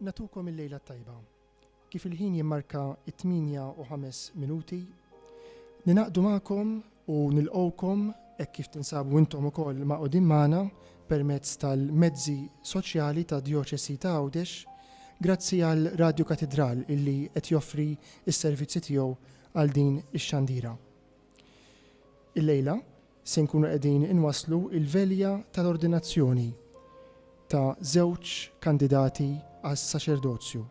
Nagħtukom il-lejla t-tajba. Kif il-ħin jimmarka it-8 u 5 minuti, ninaqdu magħkom u nilqgħukom hekk kif tinsabu intom ukoll magħqudin magħna permezz tal-mezzi soċjali tad-Djoċesi ta' Għawdex grazzi għal Radju Katidral illi qed joffri s-servizzi tiegħu għal din ix-xandira. Illejla se nkunu qegħdin inwasslu l-velja tal-ordinazzjoni ta' żewġ kandidati għas-saċerdozju.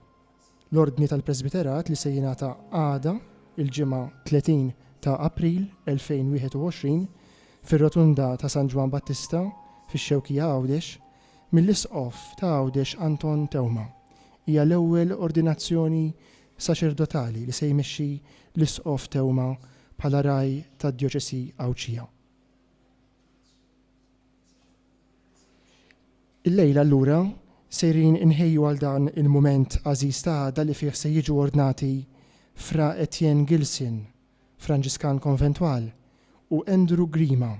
L-Ordni tal-Presbiterat li se jingħata għada, il-Ġimgħa 30 ta' April 2021, fir-Rotunda ta' San Ġwann Battista fix-Xewkija Għawdex, mill-Isqof ta' Għawdex Anton Teuma. Hija l-ewwel ordinazzjoni saċerdotali li se jmexxi l-Isqof Teuma bħala ragħaj tad-djoċesi Għawdxija. Illejla allura sejrin inħejju għal dan il-mument għażiż ta' għada li fih se jiġu ordnati Fra Etienne Gilson, Franġiskan Konventwal, u Andrew Grima,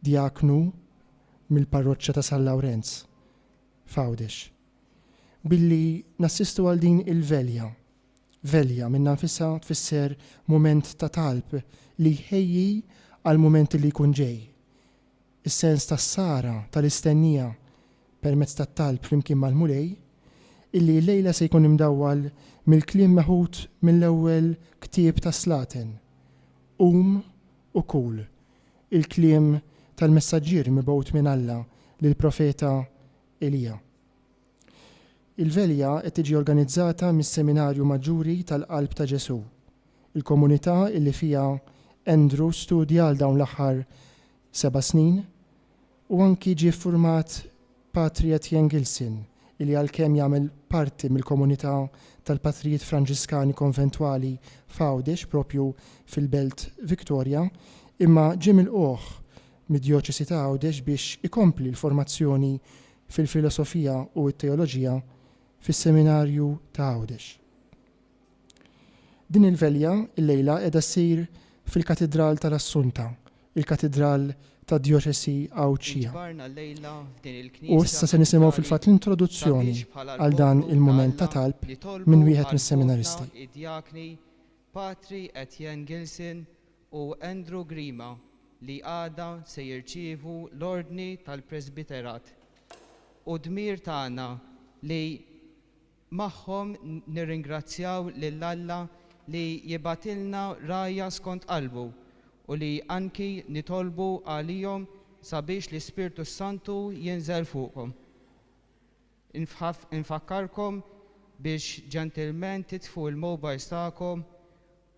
djaknu mill-Parroċċa ta' San Lawrenz, f'Għawdex. Billi nassistu għal din il-velja. Velja minnha nfisha tfisser mument ta' talb li jħejji għall-mument li jkun ġej. Is-sens tas-sahra, tal-istennija, permezz tat-talb flimkien mal-Mulej, illi llejla se jkun imdawwal mill-kliem meħud mill-ewwel ktieb tas-Slaten, Qum u kul, il-kliem tal-messaġġier mibgħut minn Alla lill-profeta Elija. Il-velja qed tiġi organizzata mis-Seminarju Maġġuri tal-Qalb ta' Ġesù, il-komunità illi fiha Andrew studja għal dawn l-aħħar seba' snin u anki ġie ffurmat Patri Etienne Gilson illi għalkemm jagħmel parti mill-komunità tal-Patrijiet Franġiskani Konventwali f'Għawdex propju fil-Belt Victoria imma ġie milqugħ mid-Djoċesi ta' Għawdex biex ikompli l-formazzjoni fil-Filosofija u t-Teoloġija fis-Seminarju ta' Għawdex. Din il-velja llejla qiegħda ssir fil-Katidral tal-Assunta, il-Katidral tad-Djoċesi Għawdxija. Inġbarna llejla f'din U il-knisja issa se nisimgħu katedrali fil-fatt l-introduzzjoni sabiex bħala għal dan l-poplu ta' il-mument ta' Alla talb nitolbu minn wieħed għal ħutna mis-seminaristi. id-djakni Patri Etienne Gilson u Andrew Grima li għada se jirċievu l-Ordni tal-Presbiterat. Hu dmir tagħna li magħhom nirringrazzjaw lil Alla li jibgħatilna rgħajja skont qalbu u li anki nitolbu għalihom sabiex l-Ispirtu s-Santu jinżel fuqhom. Infakkarkom biex ġentilment titfu l-mobiles tagħkom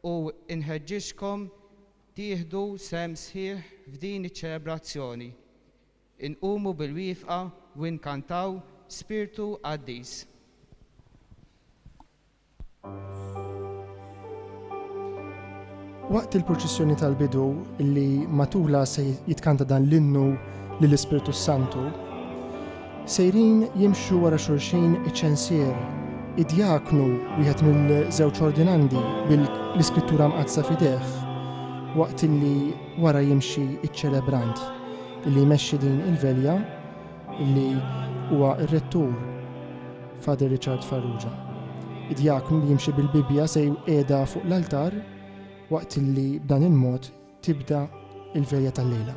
u nħeġġiġkom tieħdu sehem sħiħ f'din iċ-ċelebrazzjoni. Inqumu bil-wieqfa u nkantaw Spirtu Qaddis. Waqt il-purċissjoni tal-bidu li matulha se jitkanta dan l-innu lill-Ispirtu s-Santu, sejrin jimxu wara xulxin iċ-ċensier, id-djaknu, wieħed mill-żewġ ordinandi bil-Iskrittura Mqaddsa f'idejh, waqt illi wara jimxi ċ-ċelebrant illi jmexxi din il-velja illi huwa r-rettur Father Richard Farrugia. Id-djaknu li jimxi bil-Bibbja se jqiegħda fuq l-altar waqt illi b'dan il-mod tibda l-velja tal-lejla.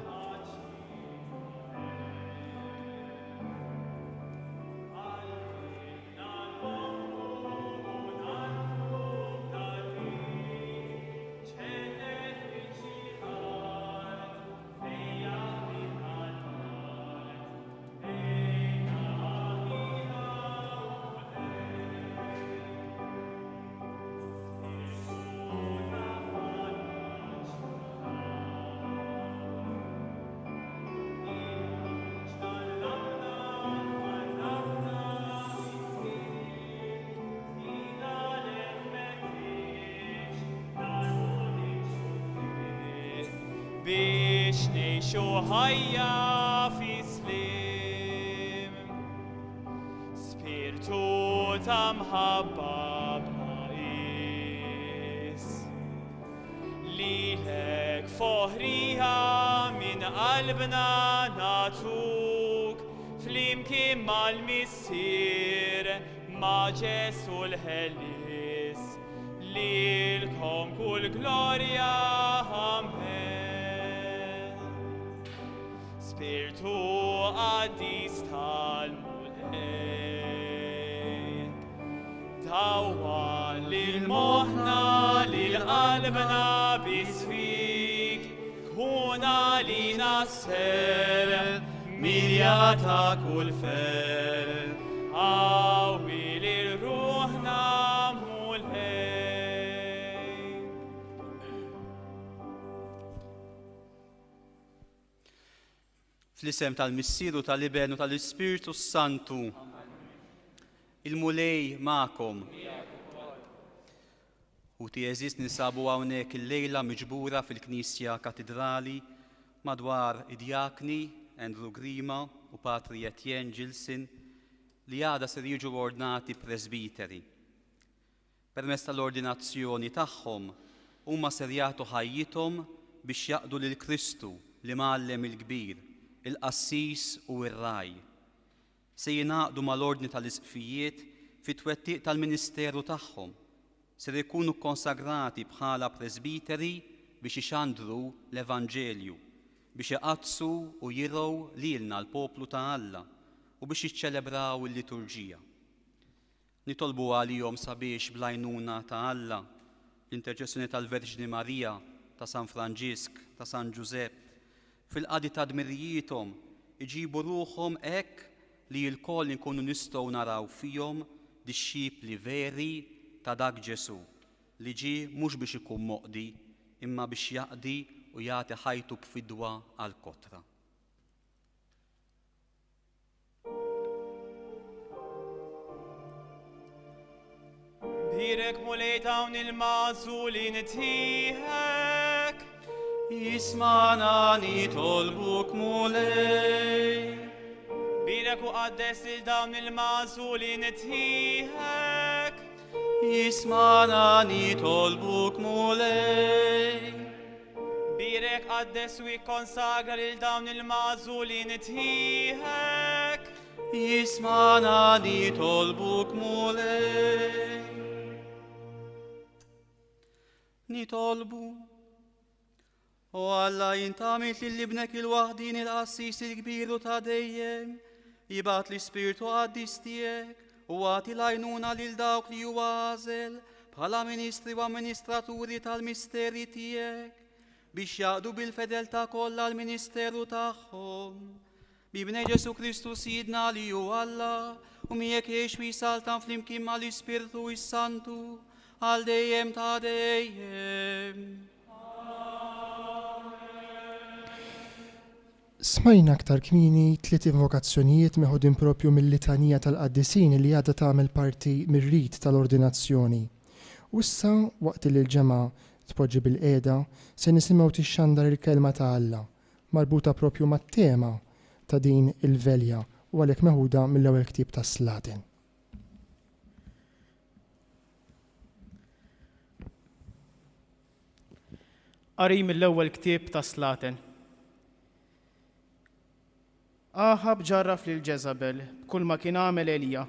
Biex ngħixu ħajja fi sliem. Spirtu ta' mħabba bla qies. Lilek foħrija minn qalbna nagħtuk flimkien mal-Missier. Ma' Ġesù l-Ħellies, lilkom kull glorja. Amen. Spirtu qaddis tal-Mulej, dawwal lil moħħna, lil qalbna bis-sfik, kun għalina s-serħ, milja ta' kull ferħ, qawwi lil ruħna Mulej. Fl-isem tal-Missier u tal-Iben u tal-Ispirtu s-Santu. Il-Mulej magħkom. Ħuti għeżież ninsabu hawnhekk illejla miġbura fil-Knisja Katidrali madwar id-djakni Andrew Grima u Patri Etienne Gilson li għada ser jiġu ordnati presbiteri. Permezz tal-ordinazzjoni tagħhom, huma ser jagħtu ħajjithom biex jaqdu lil Kristu, l-Imgħallem il-Kbir, il-Qassis u r-Ragħaj. Se jingħaqdu mal-Ordni tal-Isqfijiet fit-twettiq tal-ministeru tagħhom. Ser ikunu kkonsagrati bħala presbiteri biex ixandru l-Evanġelju, biex iqaddsu u jirgħu lilna l-poplu ta' Alla u biex jiċċelebraw il-liturġija. Nitolbu għalihom sabiex bl-għajnuna ta' Alla, l-interċessjoni tal-Verġni Marija, ta' San Franġisk, ta' San Ġużepp, fil-qadi ta' dmirijiethom iġibu ruħhom hekk li lkoll inkunu nistgħu naraw fihom dixxipli veri ta' dak Ġesù li ġie mhux biex ikun moqdi imma biex jaqdi u jagħti ħajtu b'fidwa għall-kotra. Bierek Mulej dawn il-magħżulin tiegħek. Ismagħna nitolbuk Mulej. Bierek u qaddes lil dawn il-magħżulin tiegħek. Ismagħna nitolbuk Mulej. Bierek, qaddes u ikkonsagra lil dawn il-magħżulin tiegħek. Ismagħna nitolbuk Mulej. Nitolbu. O Alla, int għamilt lil Ibnek il-waħdin il-qassis il-kbir u ta' dejjem, ibgħat l-Ispirtu Qaddis tiegħek u agħti l-għajnuna lil dawk li huwa għażel bħala ministri u amministraturi tal-misteri tiegħek, biex jaqdu bil-fedeltà kollha l-ministeru tagħhom. B'Ibnek Ġesù Kristu Sidna li hu Alla, u miegħek jgħix u jsaltan flimkien mal-Ispirtu s-Santu għal dejjem ta' dejjem. Smajna aktar kmieni tliet invokazzjonijiet meħudin proprju mil-Litanija tal-Qaddisin li għadha tagħmel parti mir-rit tal-ordinazzjoni. U issa, waqt li l-ġemgħa tpoġġi bilqiegħda, se nisimgħu tixxandar il-Kelma ta' Alla, marbuta proprju mat-tema ta' din il-velja u għalhekk meħuda mill-ewwel ktieb tas-Slaten. Qari mill-ewwel ktieb tas-Slaten. Aħab ġarraf lil Ġeżabel b'kulma kien għamel Elija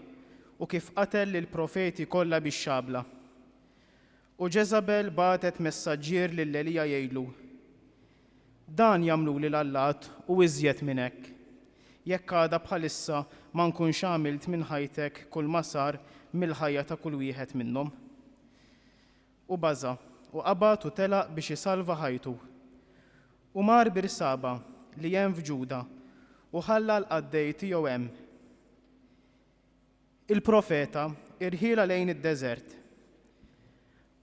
u kif qatel lill-profeti kollha bix-xabla. U Ġeżabel bagħtet messaġġier lil Elija jgħidlu, Dan jagħmluli l-allat u iżjed minn hekk, jekk għada bħalissa ma nkunx għamilt minn ħajtek kulma sar mill-ħajja ta' kull wieħed minnhom. U baża', u qabad u telaq biex isalva ħajtu. U mar Birsaba, li hemm f'Ġuda, u ħalla l-qaddej tiegħu hemm. Il-profeta irħielha lejn id-deżert.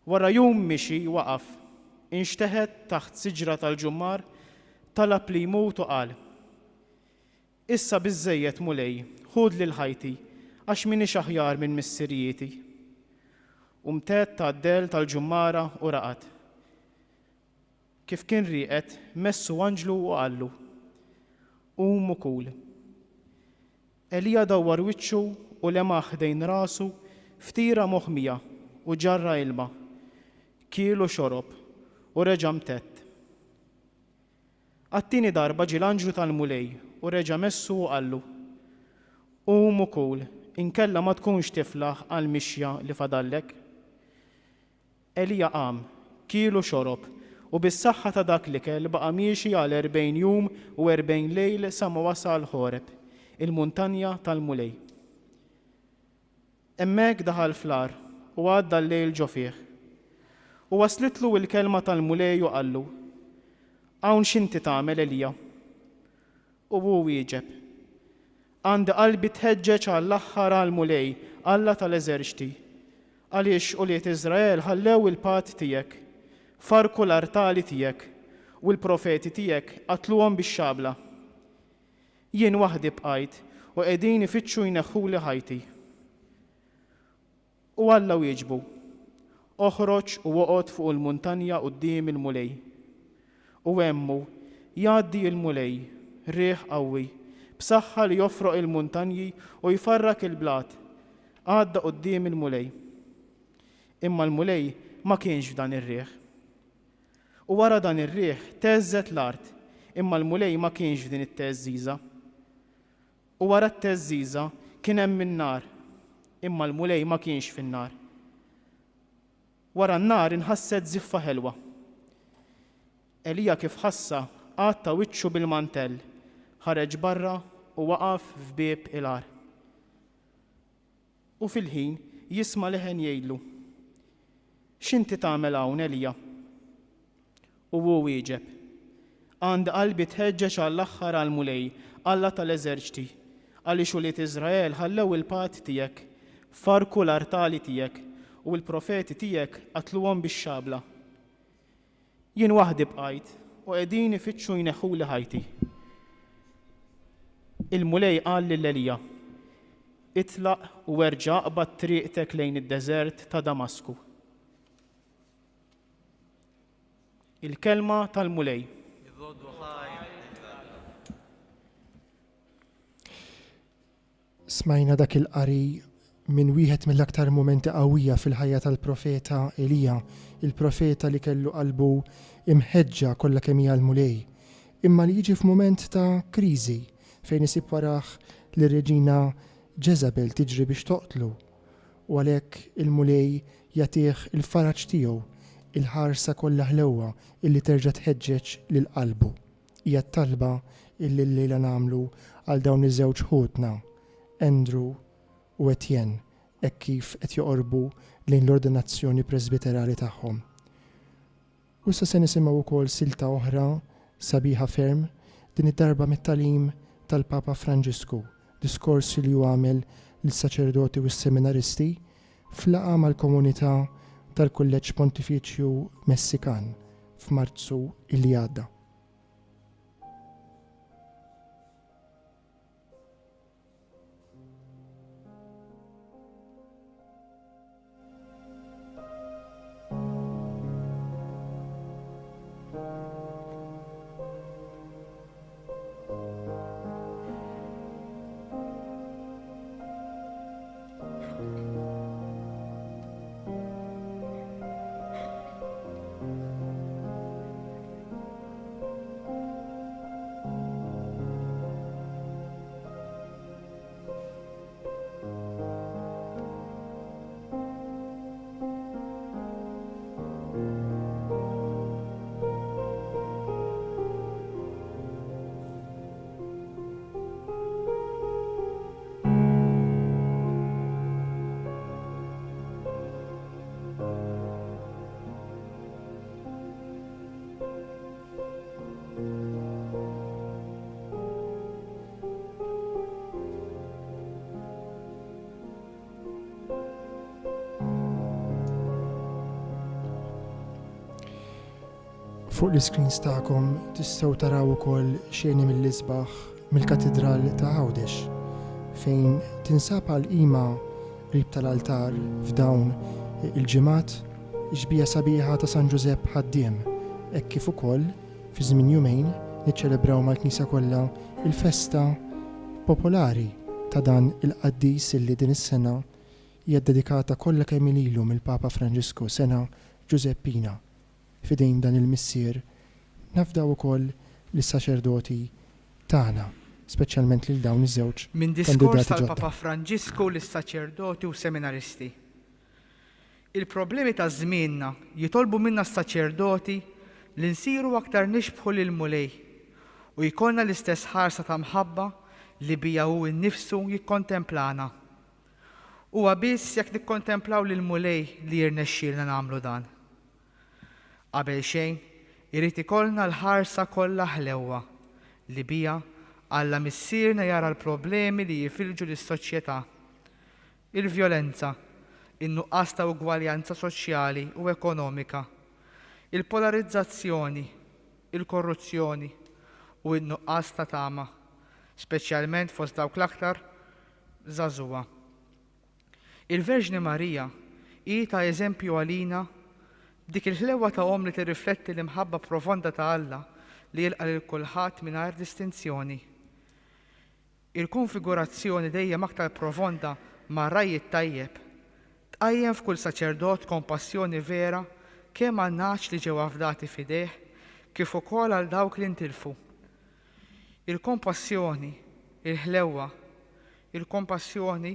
Wara jum mixi waqaf, inxteħet taħt siġra tal-ġummar, talab li jmut u qal, Issa biżżejjed, Mulej, ħudli l-ħajti, għax m'iniex aħjar minn missirijieti. U mtedd għad-dell tal-ġummara u raqad. Kif kien rieqed, messu anġlu u qallu, Qum u kul. Elija dawwar wiċċu u lemaħ ħdejn rasu ftira moħmija u ġarra ilma. Kiel u xorob, u reġa' mtedd. Għat-tieni darba ġie l-anġlu tal-Mulej u reġa' messu u qallu, Qum u kul, inkella ma tkunx tiflaħ għall-mixja li fadallek. Elija qam, kiel u xorob, u bis-saħħa ta' dak l-ikel baqa' miexi għal 40 jum u 40 lejl sa ma wasal Ħoreb, il-muntanja tal-Mulej. Hemmhekk daħal fl-għar u għadda l-lejl ġo fih. U waslitlu l-kelma tal-Mulej u qallu, Hawn x'inti tagħmel, Elija? U hu wieġeb, Għandi qalbi tħeġġeġ għall-aħħar għall-Mulej, Alla tal-eżerċti, għaliex ulied Iżrael ħallew il-patt tiegħek, farrku l-artali tiegħek, u l-profeti tiegħek qatluhom bix-xabla. Jien waħdi bqajt, u qegħdin ifittxu jneħħuli ħajti. U Alla wieġbu, Oħroġ u oqgħod fuq il-muntanja quddiem il-Mulej. U hemm hu, jgħaddi l-Mulej, riħ qawwi, b'saħħa li jofroq il-muntanji u jfarrak il-blat, għadda quddiem il-Mulej. Imma l-Mulej ma kienx f'dan ir-riħ. U wara dan ir-riħ theżżet l-art, imma l-Mulej ma kienx f'din it-theżżiża. U wara t-theżżiża kien hemm in-nar, imma l-Mulej ma kienx fin-nar. Wara n-nar inħasset żiffa ħelwa. Elija kif ħassha għatta wiċċu bil-mantell, ħareġ barra u waqaf f'bieb il-għar. U fil-ħin jisma' leħen jgħidlu, X'inti tagħmel hawn, Elija? U hu wieġeb, Għandi qalbi tħeġġeġ għall-aħħar għall-Mulej, Alla tal-eżerċti, għaliex ulied Iżrael ħallew il-patt tiegħek, farrku l-artali tiegħek, u l-profeti tiegħek qatluhom bix-xabla. Jien waħdi bqajt, u qegħdin ifittxu jneħħuli ħajti. Il-Mulej qal lil Elija, Itlaq u erġa' aqbad triqtek lejn id-deżert ta' Damasku. Il-kelma tal-Mulej. Smajna dak il-qari minn wieħed mill-aktar mumenti qawwija fil-ħajja tal-profeta Elija, il-profeta li kellu qalbu imħeġġa kollha kemm hi għall-Mulej, imma li jiġi f'mument ta' kriżi fejn isib warah lir-reġina Ġeżabel tiġri biex toqtlu. U għalhekk il-Mulej jagħtih il-faraġ tiegħu, il-ħarsa kollha ħlewwa illi terġa' tħeġġeġ lil qalbu. Hija t-talba illi llejla nagħmlu għal dawn iż-żewġ ħutna, Andrew u Etienne, hekk kif qed joqorbu lejn l-ordinazzjoni presbiterali tagħhom. U issa se nisimgħu wkoll silta oħra sabiħa ferm, din id-darba mit-tagħlim tal-Papa Franġisku, diskors li hu għamel lis-saċerdoti u s-seminaristi f'laqgħa mal-komunità tal-Kulleġġ Pontifiċju Messikan f'Marzu li għadda. Fuq l-iscreens tagħkom tistgħu taraw ukoll xeni mill-isbaħ mill-Katidral ta' Għawdex fejn tinsab għal qima qrib tal-altar f'dawn il-ġimgħat ix-xbieha sabiħa ta' San Ġużepp Ħaddiem hekk kif ukoll fi żmien jumejn niċċelebraw mal-Knisja kollha l-festa popolari ta' dan il-qaddis illi din is-sena hija ddedikata kollha kemm hi lilu mill-Papa Franġisku, Sena Ġużeppina. F'idejn dan il-Missier nafdaw ukoll lis-saċerdoti tagħna. speċjalment lil dawn iż-żewġ Minn diskors kandidati ġodda. tal-Papa Franġisku lis-saċerdoti u seminaristi. Il-problemi ta' żmienna jitolbu minna s-saċerdoti li nsiru aktar nixbħu lill-Mulej u jkollna l-istess ħarsa ta' mħabba li biha hu nnifsu jikkontemplana. Huwa biss jekk nikkontemplaw lill-Mulej li jirnexxielna nagħmlu dan. Qabel xejn, irid ikollna l-ħarsa kollha ħlewwa li biha Alla Missierna jara l-problemi li jifilġu lis-soċjetà. Il-vjolenza, in-nuqqas ta' ugwaljanza soċjali u ekonomika, il-polarizzazzjoni, il-korruzzjoni u n-nuqqas ta' tama, speċjalment fost dawk l-aktar żagħżugħa. Il-Verġni Marija hi ta' eżempju għalina b'dik il-ħlewwa ta' omm li tirrifletti l-imħabba profonda ta' Alla li jilqa' lil kulħadd mingħajr distinzjoni. Il-konfigurazzjoni dejjem aktar profonda mar-Ragħaj it-Tajjeb tqajjem f'kull saċerdot kompassjoni vera kemm għan-nagħaġ li ġew afdati f'idejh kif ukoll għal dawk li ntilfu. Il-kompassjoni, il-ħlewwa, il-kompassjoni,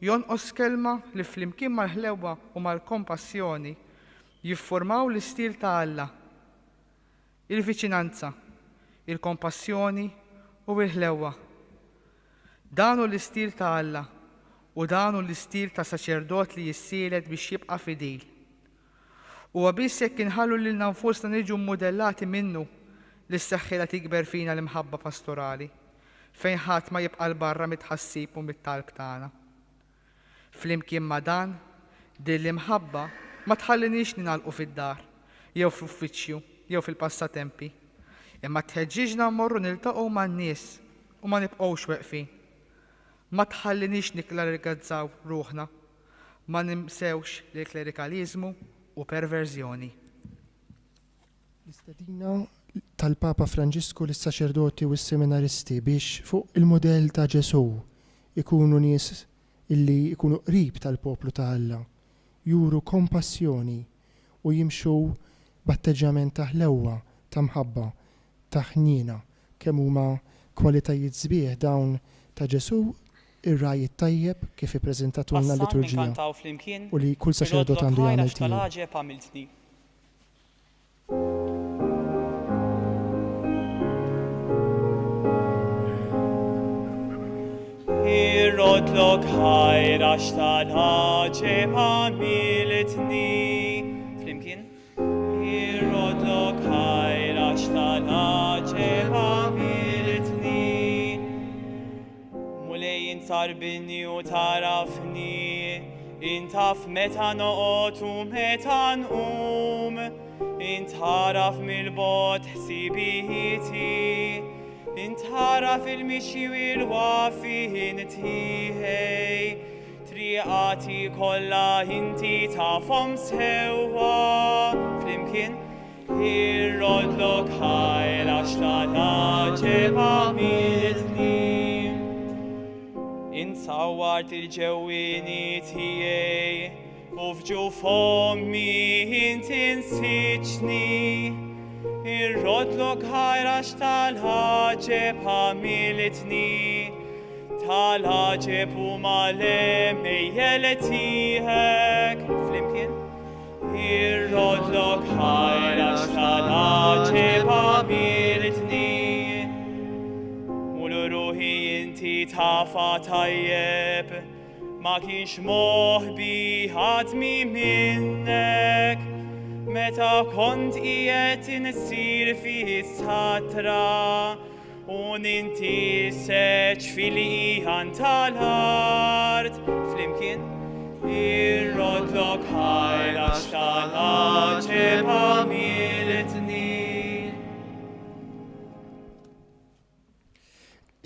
jonqos kelma li flimkien mal-ħlewwa u mal-kompassjoni jiffurmaw l-istil ta' Alla. Il-viċinanza, il-kompassjoni u l-ħlewwa. Dan hu l-istil ta' Alla u dan hu l-istil ta' saċerdot li jissielet biex jibqa' fidil. Huwa biss jekk inħallu lilna nfusna niġu mmudellati minnu li sseħħilha tikber fina l-imħabba pastorali, fejn ħadd ma jibqa' 'l barra mit-tħassib u mit-talb tagħna. Flimkien ma' dan, din l-imħabba ma tħalliniex ningħalqu fid-dar, jew fl-uffiċċju, jew fil-passatempi, imma tħeġġiġna mmorru niltaqgħu man-nies u ma nibqgħux weqfin. Ma tħalliniex nikklerigazzaw ruħna, ma nimsewx li l-klerikaliżmu hu perverżjoni. L-istedina tal-Papa Franġisku lis-saċerdoti u s-seminaristi biex fuq il-mudell ta' Ġesù jkunu nies illi jkunu qrib tal-poplu ta' Alla, juru kompassjoni u jimxu b'atteġġjament ta' ħlewwa, ta' mħabba, ta' ħniena. Kemm huma kwalitajiet sbieħ dawn ta' Ġesù, ir-Ragħaj it-Tajjeb, kif ippreżentatulna Għas-salm l-liturġija inkantaw flimkien, u li kull saċerdot Irroddlok għandu ħajr jagħmel għax tiegħu. tal-għaġeb għamiltni. Irroddlok ħajr għax tal-għaġeb għamiltni. Flimkien? Irroddlok ħajr għax tal-għaġeb għamiltni. Mulej int tgħarbinni u tagħrafni, int taf meta noqgħod u meta nqum, int tagħraf mill-bogħod ħsibijieti, int tagħraf il-mixi u l-waqfien tiegħi, triqati kollha inti tafhom sewwa. Flimkien, Irroddlok ħajr għax tal-għaġeb għamiltni. Int sawwart il-ġewwieni tiegħi u f'ġuf ommi int insiġtni. Irroddlok ħajr għax tal-għaġeb għamiltni. Tal-għaġeb huma l-għemejjel tiegħek. Flimkien. Irroddlok ħajr għax tal-għaġeb għamiltni. Mulu ruħi inti tafa tajjeb, ma kienx moħbi ħadmi minnek. Meta kont qiegħed insir fi satra, U nintiseġ fil-qiegħan tal-art. Flimkien, irrodlok ħajr għax tal-għaġeb għamiltni.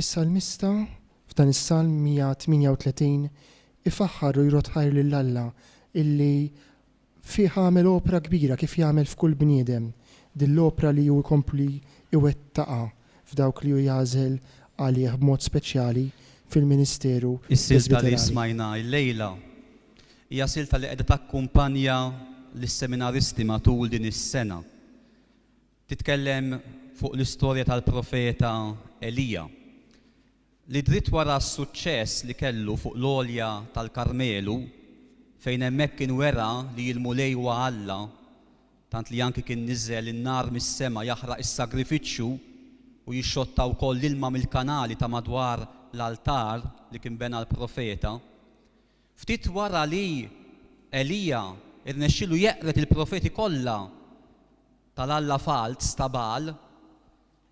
Is-salmista f'dan is-Salm 138 ifaħħar u jrodd ħajr lil Alla illi Fih għamel opra kbira kif jagħmel f'kull bniedem, din l-opra li hu jkompli jwettaqha f'dawk li hu jagħżel għalih b'mod speċjali fil-ministeru Is-silta li presbiterali. smajna illejla hija silta li qiegħda takkumpanja lis-seminaristi matul din is-sena. Titkellem fuq l-istorja tal-profeta Elija. Li dritt wara s-suċċess li kellu fuq l-għolja tal-Karmelu, fejn hemmhekk kien wera li l-Mulej huwa Alla, tant li anki kien niżel in-nar mis-sema jaħraq is-sagrifiċċju u jixxotta wkoll l-ilma mill-kanali ta' madwar l-altar li kien bena l-profeta. Ftit wara li Elija rnexxielu jeqred il-profeti kollha tal-alla falz ta' Bagħal,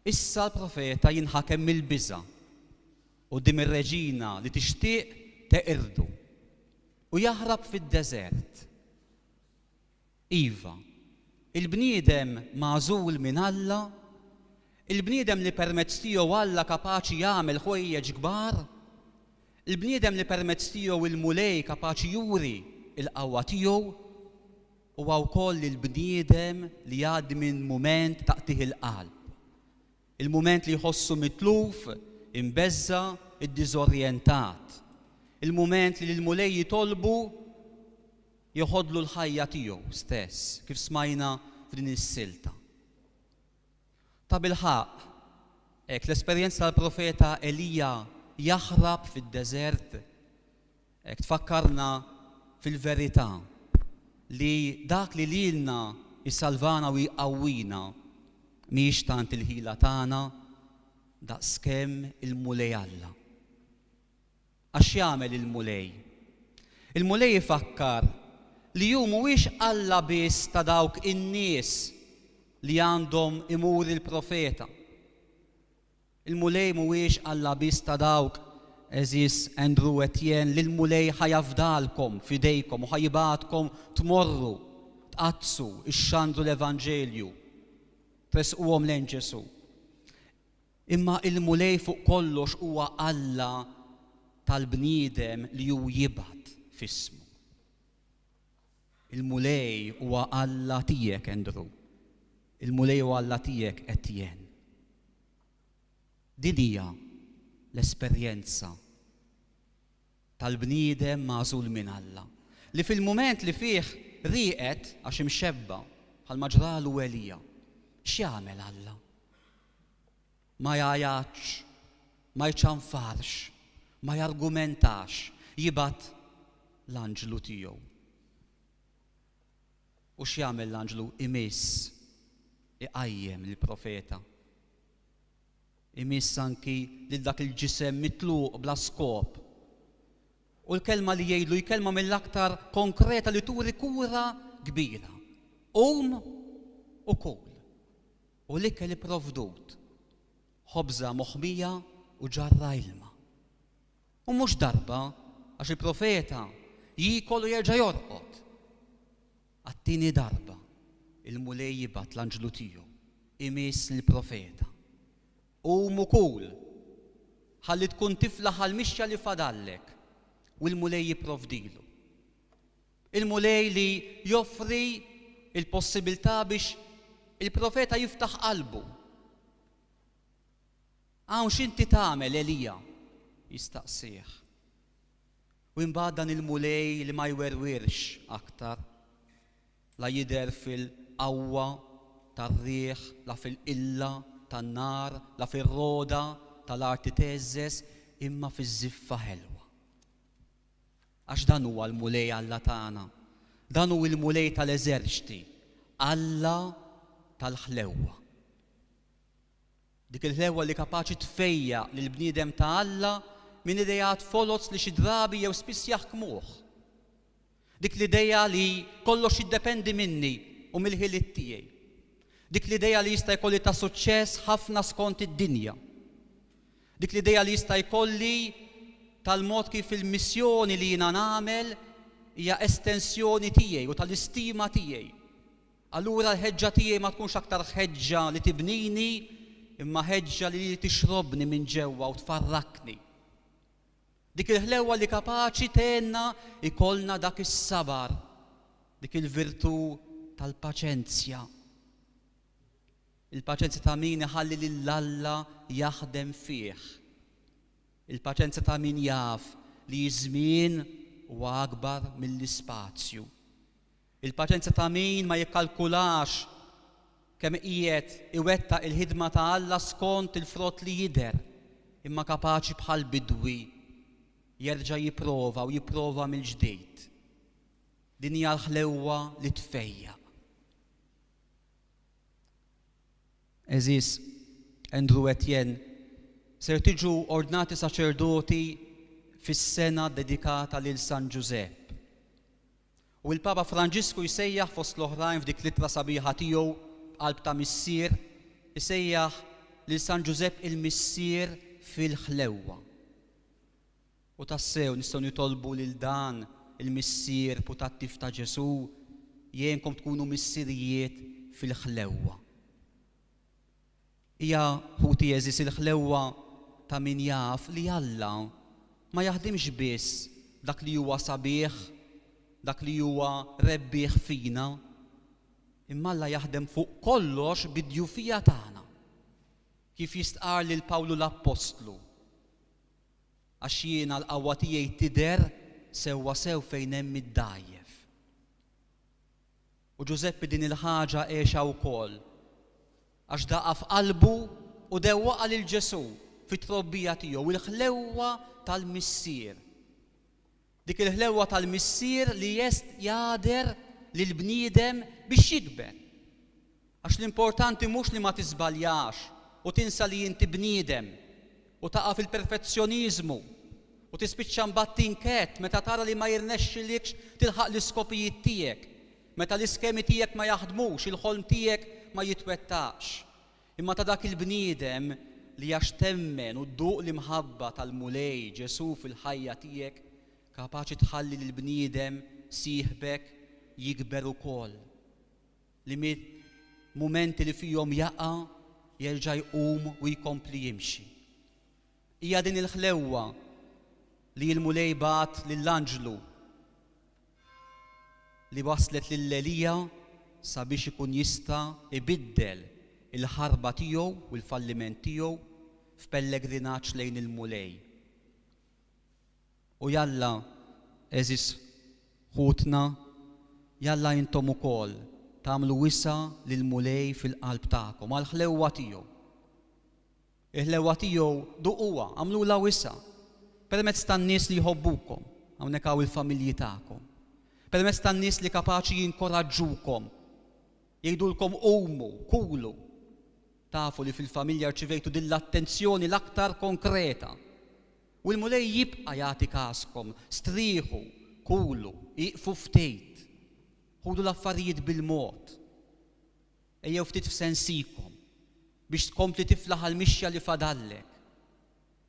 Issa l-profeta jinħakem mill-biża' quddiem ir-reġina li tixtieq teqirdu, u jaħrab fid-deżert. Iva, il-bniedem magħżul minn Alla, il-bniedem li permezz tiegħu Alla kapaċi jagħmel ħwejjeġ kbar, il-bniedem li permezz tiegħu l-Mulej kapaċi juri l-qawwa tiegħu, Huwa wkoll il-bniedem li jgħaddi minn mument ta' qtigħ il-qalb. Il-mument li jħossu mitluf, imbeżża', iddiżorjentat. Il-mument li lill-Mulej jitolbu jeħodlu l-ħajja tiegħu stess, kif smajna f'din is-silta. Tabilħaqq, hekk l-esperjenza tal-profeta Elija jaħrab fid-deżert Hekk tfakkarna fil-verità li dak li lilna jsalvana u jqawwina mhijiex tant il-ħila tagħna daqskemm il-Mulej Alla. Għax x'jagħmel il-Mulej? Il-Mulej ifakkar li hu mhuwiex Alla biss ta' dawk in-nies li għandhom imur il-profeta. Il-Mulej mhuwiex Alla biss ta' dawk, għeżież Andrew u Etienne, li l-Mulej ħa jafdalkom f'idejkom u ħa jibgħatkom tmorru, tqaddsu, ixxandru l-Evanġelju, tressquhom lejn Ġesù. Imma il-Mulej fuq kollox huwa Alla tal-bniedem li hu jibgħat f'ismu. Il-Mulej huwa Alla tiegħek, Andrew. Il-Mulej huwa Alla tiegħek, Etienne. Din hija l-esperjenza tal-bniedem magħżul minn Alla, li fil-mument li fih rieqed għax imxebba' bħalma ġralu Elija, x'jagħmel Alla? Ma jgħajjatx, ma jċanfarx, ma jargumentax, jibgħat l-anġlu tiegħu. U x'jagħmel l-anġlu? Imiss, iqajjem lill-profeta. Imiss anki lil dak il-ġisem mitluq bla skop. U l-kelma li jgħidlu hi kelma mill-aktar konkreta li turi kura kbira. Qum u kul. U l-ikel ipprovdut, ħobża moħmija u ġarra ilma. U mhux darba, għax il-profeta jiekol u jerġa' jorqod. Għat-tieni darba, il-Mulej jibgħat l-anġlu tiegħu imiss lill-profeta. Qum u kul, ħalli tkun tiflaħ għall-mixja li fadallek, u l-Mulej jipprovdilu. Il-Mulej li joffri l-possibiltà biex il-profeta jiftaħ qalbu. Hawn x'inti tagħmel, Elija? jistaqsih. U imbagħad dan il-Mulej li ma jwerwirx aktar, la jidher fil-qawwa tar-riħ, la fil-qilla tan-nar, la fir-rogħda tal-art li theżżeż, imma fiż-żiffa ħelwa. Għax dan huwa l-Mulej Alla tagħna, dan hu l-Mulej tal-eżerċti, Alla tal-ħlewwa. Dik il-ħlewwa li kapaċi tfejjaq lill-bniedem ta' Alla minn ideat foloz li xi drabi jew spiss jaħkmuh. Dik l-idea li kollox jiddependi minni u mill-ħiliet tiegħi. Dik l-idea li jista' jkolli ta' suċċess ħafna skont id-dinja. Dik l-idea li jista' jkolli tal-mod kif il-missjoni li jiena nagħmel hija estensjoni tiegħi u tal-istima tiegħi. Allura l-ħeġġa tiegħi ma tkunx aktar ħeġġa li tibnini imma ħeġġa li tixrobni minn ġewwa u tfarrakni. Dik il-ħlewwa li kapaċi tgħinna jkollna dak is-sabar, dik il-virtù tal-paċenzja. Il-paċenzja ta' min iħalli lil Alla jaħdem fih. Il-paċenzja ta' min jaf li ż-żmien huwa akbar mill-ispazju. Il-paċenzja ta' min ma jikkalkulax kemm qiegħed iwettaq il-ħidma ta' Alla skont il-frott li jidher, imma kapaċi bħal bidwi jerġa' jipprova u jipprova mill-ġdid. Din hija l-ħlewwa li tfejjaq. Għeżież Andrew Etienne, ser tiġu ordnati saċerdoti fis-sena dedikata lil San Ġużepp. U l-Papa Franġisku jsejjaħ fost l-oħrajn f'dik l-ittra sabiħa tiegħu b'qalb ta' missier, isejjaħ lil San Ġużepp il-missier fil-ħlewwa. U tassew nistgħu nitolbu lil dan il-Missier putattiv ta' Ġesù jgħinkom tkunu missirijiet fil-ħlewwa. Hija, ħuti għeżież, il-ħlewwa ta' min jaf li Alla ma jaħdimx biss dak li huwa sabiħ, dak li huwa rebbieħ fina, imma Alla jaħdem fuq kollox bid-djufija tagħna, kif jistqarr lil Pawlu l-Appostlu. Għax jiena l-qawwa tiegħi tidher sewwasew fejn hemm id-dgħajjef. U Ġużeppi din il-ħaġa għexha wkoll, għax daqha f'qalbu u dewwaqha lil Ġesù fit-trobbija tiegħu, il-ħlewwa tal-Missier. Dik il-ħlewwa tal-Missier li jest jagħder lill-bniedem biex jikber. Għax l-importanti mhux li ma tiżbaljax u tinsa li inti bniedem u taqa' fil-perfezzjoniżmu u tispiċċa mbagħad tinkedd meta tara li ma jirnexxilikx tilħaq l-iskopijiet tiegħek, meta l-iskemi tiegħek ma jaħdmux, il-ħolm tiegħek ma jitwettaqx. Imma ta' dak il-bniedem li għax temmen u dduq l-imħabba tal-Mulej Ġesù fil-ħajja tiegħek, kapaċi tħalli lill-bniedem sieħbek jikber ukoll, li mill-mumenti li fihom jaqa' jerġa' jqum u jkompli jimxi. Hija din il-ħlewwa li l-Mulej bagħat lill-anġlu li wasslet lil Elija sabiex ikun jista' jbiddel il-ħarba tiegħu u l-falliment tiegħu f'pellegrinaġġ lejn il-Mulej. U jalla, għeżież ħutna, jalla intom ukoll tagħmlu wisa' lill-Mulej fil-qalb tagħkom għall-ħlewwa tiegħu. Il-ħlewwa tiegħu duquha, agħmlulha wisa' permezz tan-nies li jħobbukom, hawnhekk hawn il-familji tagħkom, permezz tan-nies li kapaċi jinkoraġġukom, jgħidulkom qumu, kulu. Tafu li fil-familja rċivejtu din l-attenzjoni l-aktar konkreta. U l-Mulej jibqa' jagħti kaskom, strieħu, kulu, ieqfu ftit, ħudu l-affarijiet bil-mod. Ejjew ftit f'sensikom biex tkompli tiflaħ għall-mixja li fadallek.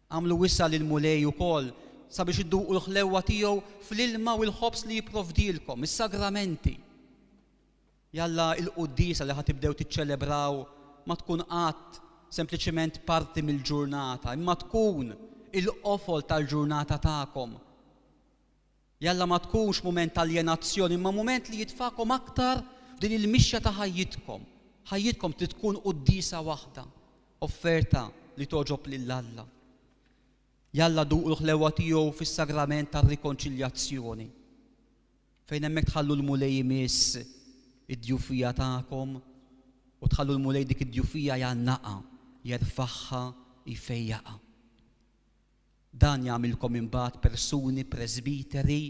Agħmlu wisa' lill-Mulej ukoll sabiex idduqu l-ħlewwa tiegħu fl-ilma u l-ħobż li jipprovdielkom, is-sagramenti. Jalla il-quddiesa li ħa tibdew tiċċelebraw ma tkun qatt sempliċement parti mill-ġurnata, imma tkun il-qofol tal-ġurnata tagħkom. Jalla ma tkunx mument ta' aljenazzjoni imma mument li jitfagħkom aktar f'din il-mixja ta' ħajjitkom. Ħajjitkom trid tkun quddiesa waħda, offerta li togħġob lil Alla. Jalla duqu l-ħlewwa tiegħu fis-sagrament tar-rikonċiljazzjoni, fejn hemmhekk tħallu l-Mulej imiss id-djufija tagħkom u tħallu l-Mulej dik id-djufija jgħannaqha, jerfagħha, jfejjaqha. Dan jagħmilkom imbagħad persuni presbiteri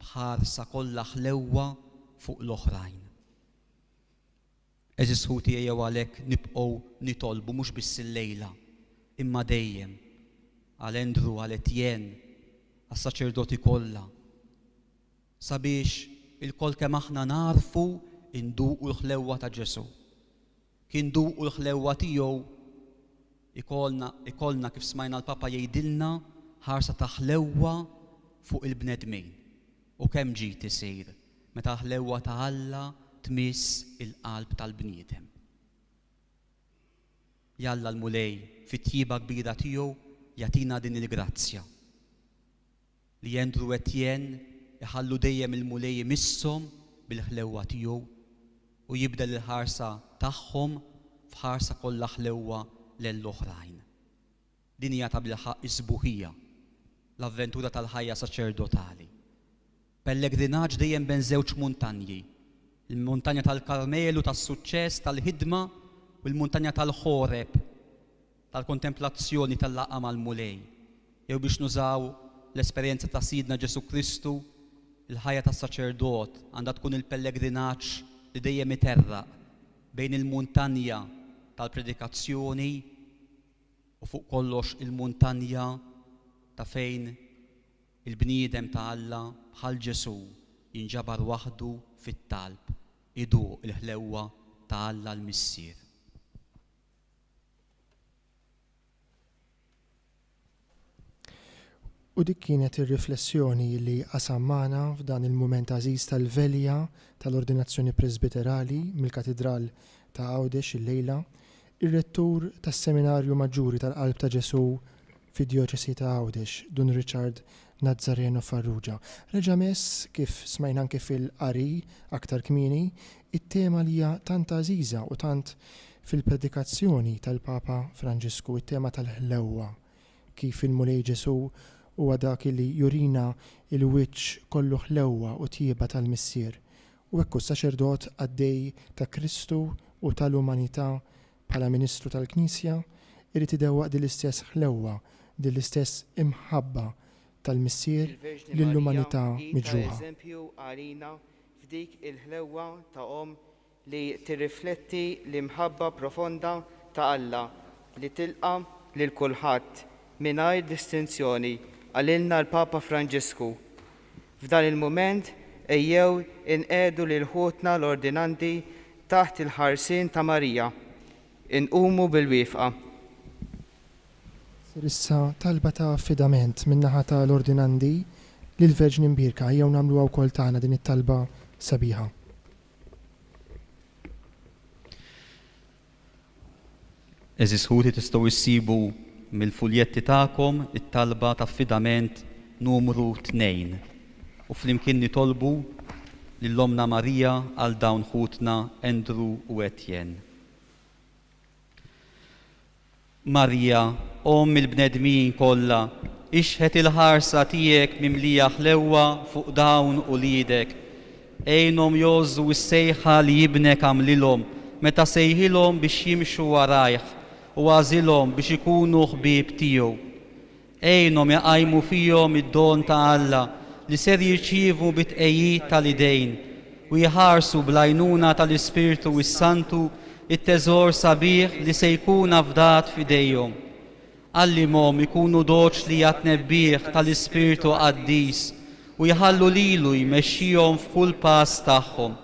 b'ħarsa kollha ħlewwa fuq l-oħrajn. Għeżież ħuti ejjew għalhekk nibqgħu nitolbu mhux biss illejla, imma dejjem, għal Andrew, għal Etienne, għas-saċerdoti kollha, sabiex ilkoll kemm aħna nagħrfu nduqu l-ħlewwa ta' Ġesù. Kif nduqu l-ħlewwa tiegħu ikollna, ikollna kif smajna l-Papa jgħidilna, ħarsa ta' ħlewwa fuq il-bnedmin. U kemm ġid isir meta l-ħlewwa ta' Alla tmiss il-qalb tal-bniedem. Jalla l-Mulej fit-tjieba kbira tiegħu jagħtina din il-grazzja. Li Andrew Etienne iħallu dejjem il-Mulej imisshom bil-ħlewwa tiegħu u jibdel il-ħarsa tagħhom f'ħarsa kollha ħlewwa lejn l-oħrajn. Din hija tabilħaqq is-sbuħija, l-avventura tal-ħajja saċerdotali. Pellegrinaġġ dejjem bejn żewġ muntanji, il-muntanja tal-Karmelu tas-suċċess, tal-ħidma, u l-muntanja tal-Ħoreb. tal-kontemplazzjoni tal-laqgħa mal-Mulej. Jew biex nużaw l-esperjenza ta' Sidna Ġesù Kristu, il-ħajja tas-saċerdot għandha tkun il-pellegrinaġġ li dejjem iterraq bejn il-muntanja tal-predikazzjoni u fuq kollox il-muntanja ta' fejn il-bniedem ta' Alla bħal Ġesù jinġabar waħdu fit-talb, iduq il-ħlewwa ta' Alla l-Missier. U dik kienet ir-riflessjoni li qasam magħna f'dan il-mument għażiż tal-velja tal-Ordinazzjoni Presbiterali mill-Katidral ta' Għawdex illejla, ir-Rettur tas-Seminarju Maġġuri tal-Qalb ta' Ġesù fid-Djoċesi ta' Għawdex, Dun Richard Nazzareno Farrugia. Reġa' mess, kif smajna anke fil-qari aktar kmieni, it-tema li hija tant għażiża u tant fil-predikazzjoni tal-Papa Franġisku, it-tema tal-ħlewwa, kif il-Mulej Ġesù huwa dak li jurina l-wiċċ kollu ħlewwa u tjieba tal-Missier. U hekk hu s-saċerdot qaddej ta' Kristu u tal-umanità bħala ministru tal-Knisja, irid idewwaq din l-istess ħlewwa, din l-istess imħabba tal-Missier Il-Verġni Marija lill-umanità hi ta' miġruħa. eżempju għalina f'dik il-ħlewwa ta' omm li tirrifletti l-imħabba profonda ta' Alla li tilqa' lil kulħadd mingħajr distinzjoni, qalilna l-Papa Franġisku. F'dan il-mument ejjew inqiegħdu lil ħutna l-ordinandi taħt il-ħarsien ta' Marija. Inqumu bil-wieqfa. Ssir issa talba ta' affidament min-naħa ta' l-ordinandi lill-Verġni Mbierka. Ejjew nagħmluha wkoll tagħna din it-talba sabiħa. Għeżież ħuti tistgħu issibu mill-fuljetti tagħkom it-talba ta' affidament numru 2 u flimkien nitolbu lil Ommna Marija għal dawn ħutna Andrew u Etienne. Marija, Omm il-bnedmin kollha, ixħet il-ħarsa tiegħek mimlija ħlewwa fuq dawn uliedek. Għinhom jgħożżu s-sejħa li Ibnek għamlilhom meta sejħilhom biex jimxu warajh u għażilhom biex ikunu ħbieb tiegħu. Għinhom iqajmu fihom id-don ta' Alla li ser jirċievu bit-tqegħid tal-idejn, u jħarsu bl-għajnuna tal-Ispirtu s-Santu t-teżor sabiħ li se jkun afdat f'idejhom. Għallimhom ikunu doċli għat-tnebbiħ tal-Ispirtu Qaddis u jħallu lilu jmexxihom f'kull pass tagħhom.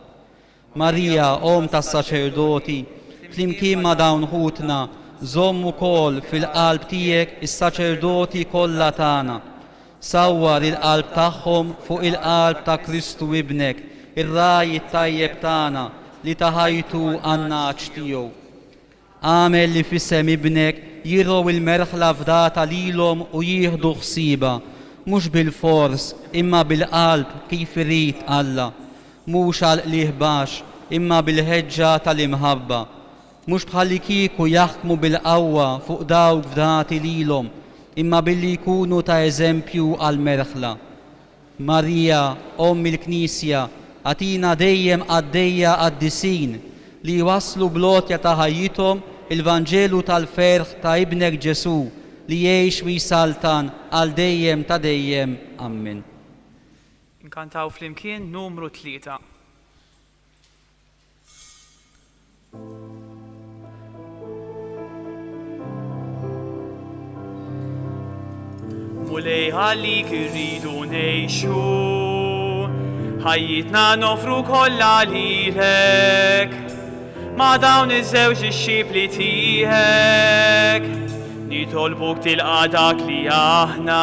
Marija, Omm tas-saċerdoti, flimkien ma' dawn ħutna, żomm ukoll fil-qalb tiegħek is-saċerdoti kollha tagħna. Sawwar il-qalb tagħhom fuq il-qalb ta' Kristu Ibnek, ir-Ragħaj it-tajjeb tagħna, li ta ħajtu għan-nagħaġ tiegħu. Agħmel li f'isem Ibnek jirgħu l-merħla fdata lilhom u jieħdu ħsiebha, mhux bilfors, imma bil-qalb kif irid Alla, mhux għall-qligħ baxx, imma bil-ħeġġa tal-imħabba, mhux bħallikieku jaħkmu bil-qawwa fuq dawk fdati lilhom, imma billi jkunu ta' eżempju għall-merħla. Marija, Omm il-Knisja, agħtina dejjem qaddejja qaddisin li jwasslu bl-għotja ta' ħajjithom il-Vanġelu tal-ferħ ta' Ibnek Ġesù li jgħix u jsaltan għal dejjem ta' dejjem. Ammen. Inkantaw flimkien numru 3. Mulej għalik irridu ngħixu, ħajjitna nofru kollha lilek. Ma' dawn iż-żewġ dixxipli tiegħek, nitolbuk tilqa' dak li aħna.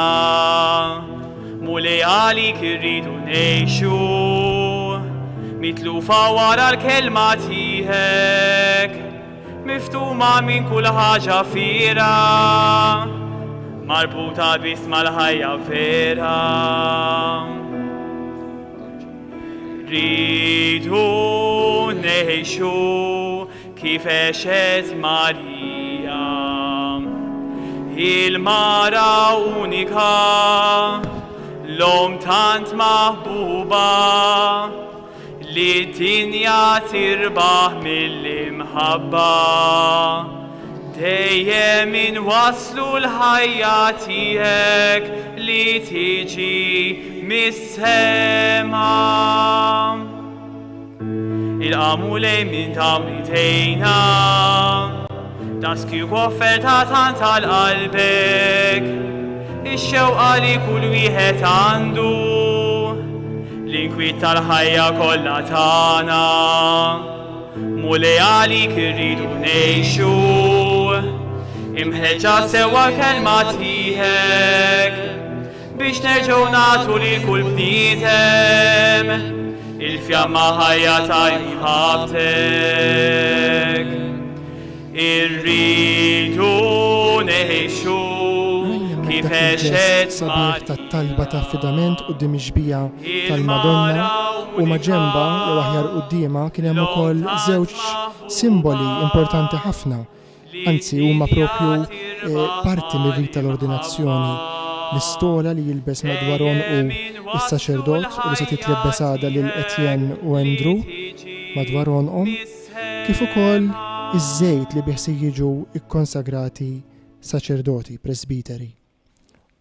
Mulej għalik irridu ngħixu, mitlufa wara l-kelma tiegħek, miftuma minn kull ħaġa fiera, marbuta biss mal-ħajja vera. Rridu ngħixu kif għexet Marija, il-mara unika, l-omm tant maħbuba, li d-dinja tirbaħ mill-imħabba. Dejjem inwasslu l-ħajja tiegħek li tiġi mis-sema. Ilqa' Mulej minn dawn idejna, daqs kieku offerta tant għal qalbek, ix-xewqa li kull wieħed għandu, l-inkwiet tal-ħajja kollha tagħna. Mulej għalik irridu ngħixu, imħeġġa sewwa l-kelma tiegħek, biex nerġgħu nagħtu lil kull bniedem il-fjamma ħajja ta' imħabbtek. Irridu ngħixu Rajna kif hemmhekk dak il-ġest għexet sabiħ tat-talba ta' affidament quddiem ix-xbieha tal-Madonna Il-mara u maġenbha, unika, jew aħjar quddiemha, kien hemm l-omm ukoll tant żewġ simboli maħbuba, importanti ħafna, li anzi huma d-dinja propju parti tirbaħha mir-rit tal-ordinazzjoni, l-imħabba. l-istola li jilbes madwar għonqu Dejjem inwasslu s-saċerdot u li se l-ħajja titlibbes għada lil tiegħek Etienne u li Andrew tiġi madwar għonqhom, kif ukoll mis-sema. iż-żejt li bih se jiġu kkonsagrati saċerdoti, presbiteri.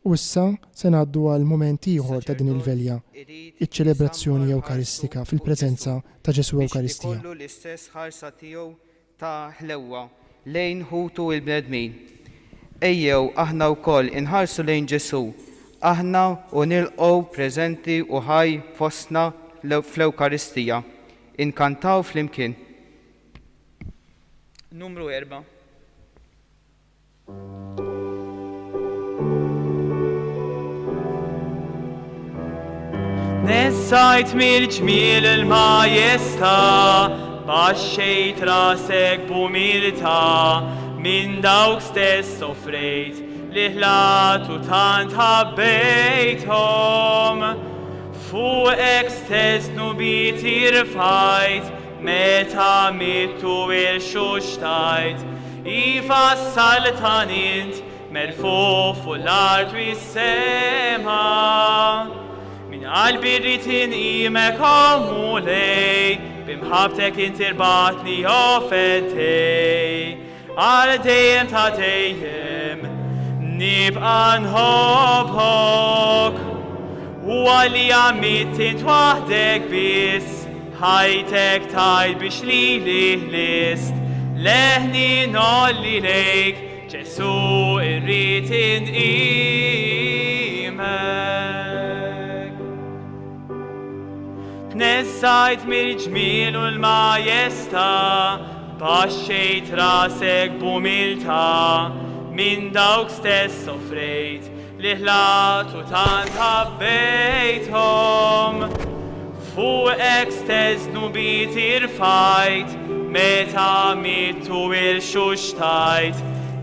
U issa se ngħaddu għal mument ieħor ta' din Is-saċerdot il-velja, irid iċ-ċelebrazzjoni isambar ħarstu Ewkaristika fuq Ġesù fil-preżenza ta' Ġesù biex Ewkaristija. ikollu l-istess ħarsa tiegħu ta' ħlewwa lejn ħutu l-bnedmin. Ejjew aħna wkoll inħarsu lejn Ġesù, aħna u nilqgħu preżenti u ħaj fostna fl-Ewkaristija. Inkantaw flimkien. Numru 4. Nessajt mill-ġmiel il-majesta, baxxejt rasek b'umiltà, minn dawk stess soffrejt li ħlatu tant ħabbejthom. Fuqek stess dnubieti rfajt, meta mittu irxuxtajt, iva s-saltan int, merfugħ fuq l-art u s-sema. Minn qalbi rrid inqimek, o Mulej, b'imħabbtek int irbatni, o Feddej. Għal dejjem ta' dejjem nibqa' nħobbok. U għalija mitt int waħdek biss, ħajtek tajt biex lili ħlist. Leħni ngħolli lejk, Ġesù irrid inqimek. Tnessajt mill-ġmiel u l-majesta, baxxejt rasek b'umiltà, minn dawk stess soffrejt li ħlatu tant ħabbejthom. Fuqek stess dnubieti rfajt, meta mittu irxuxtajt,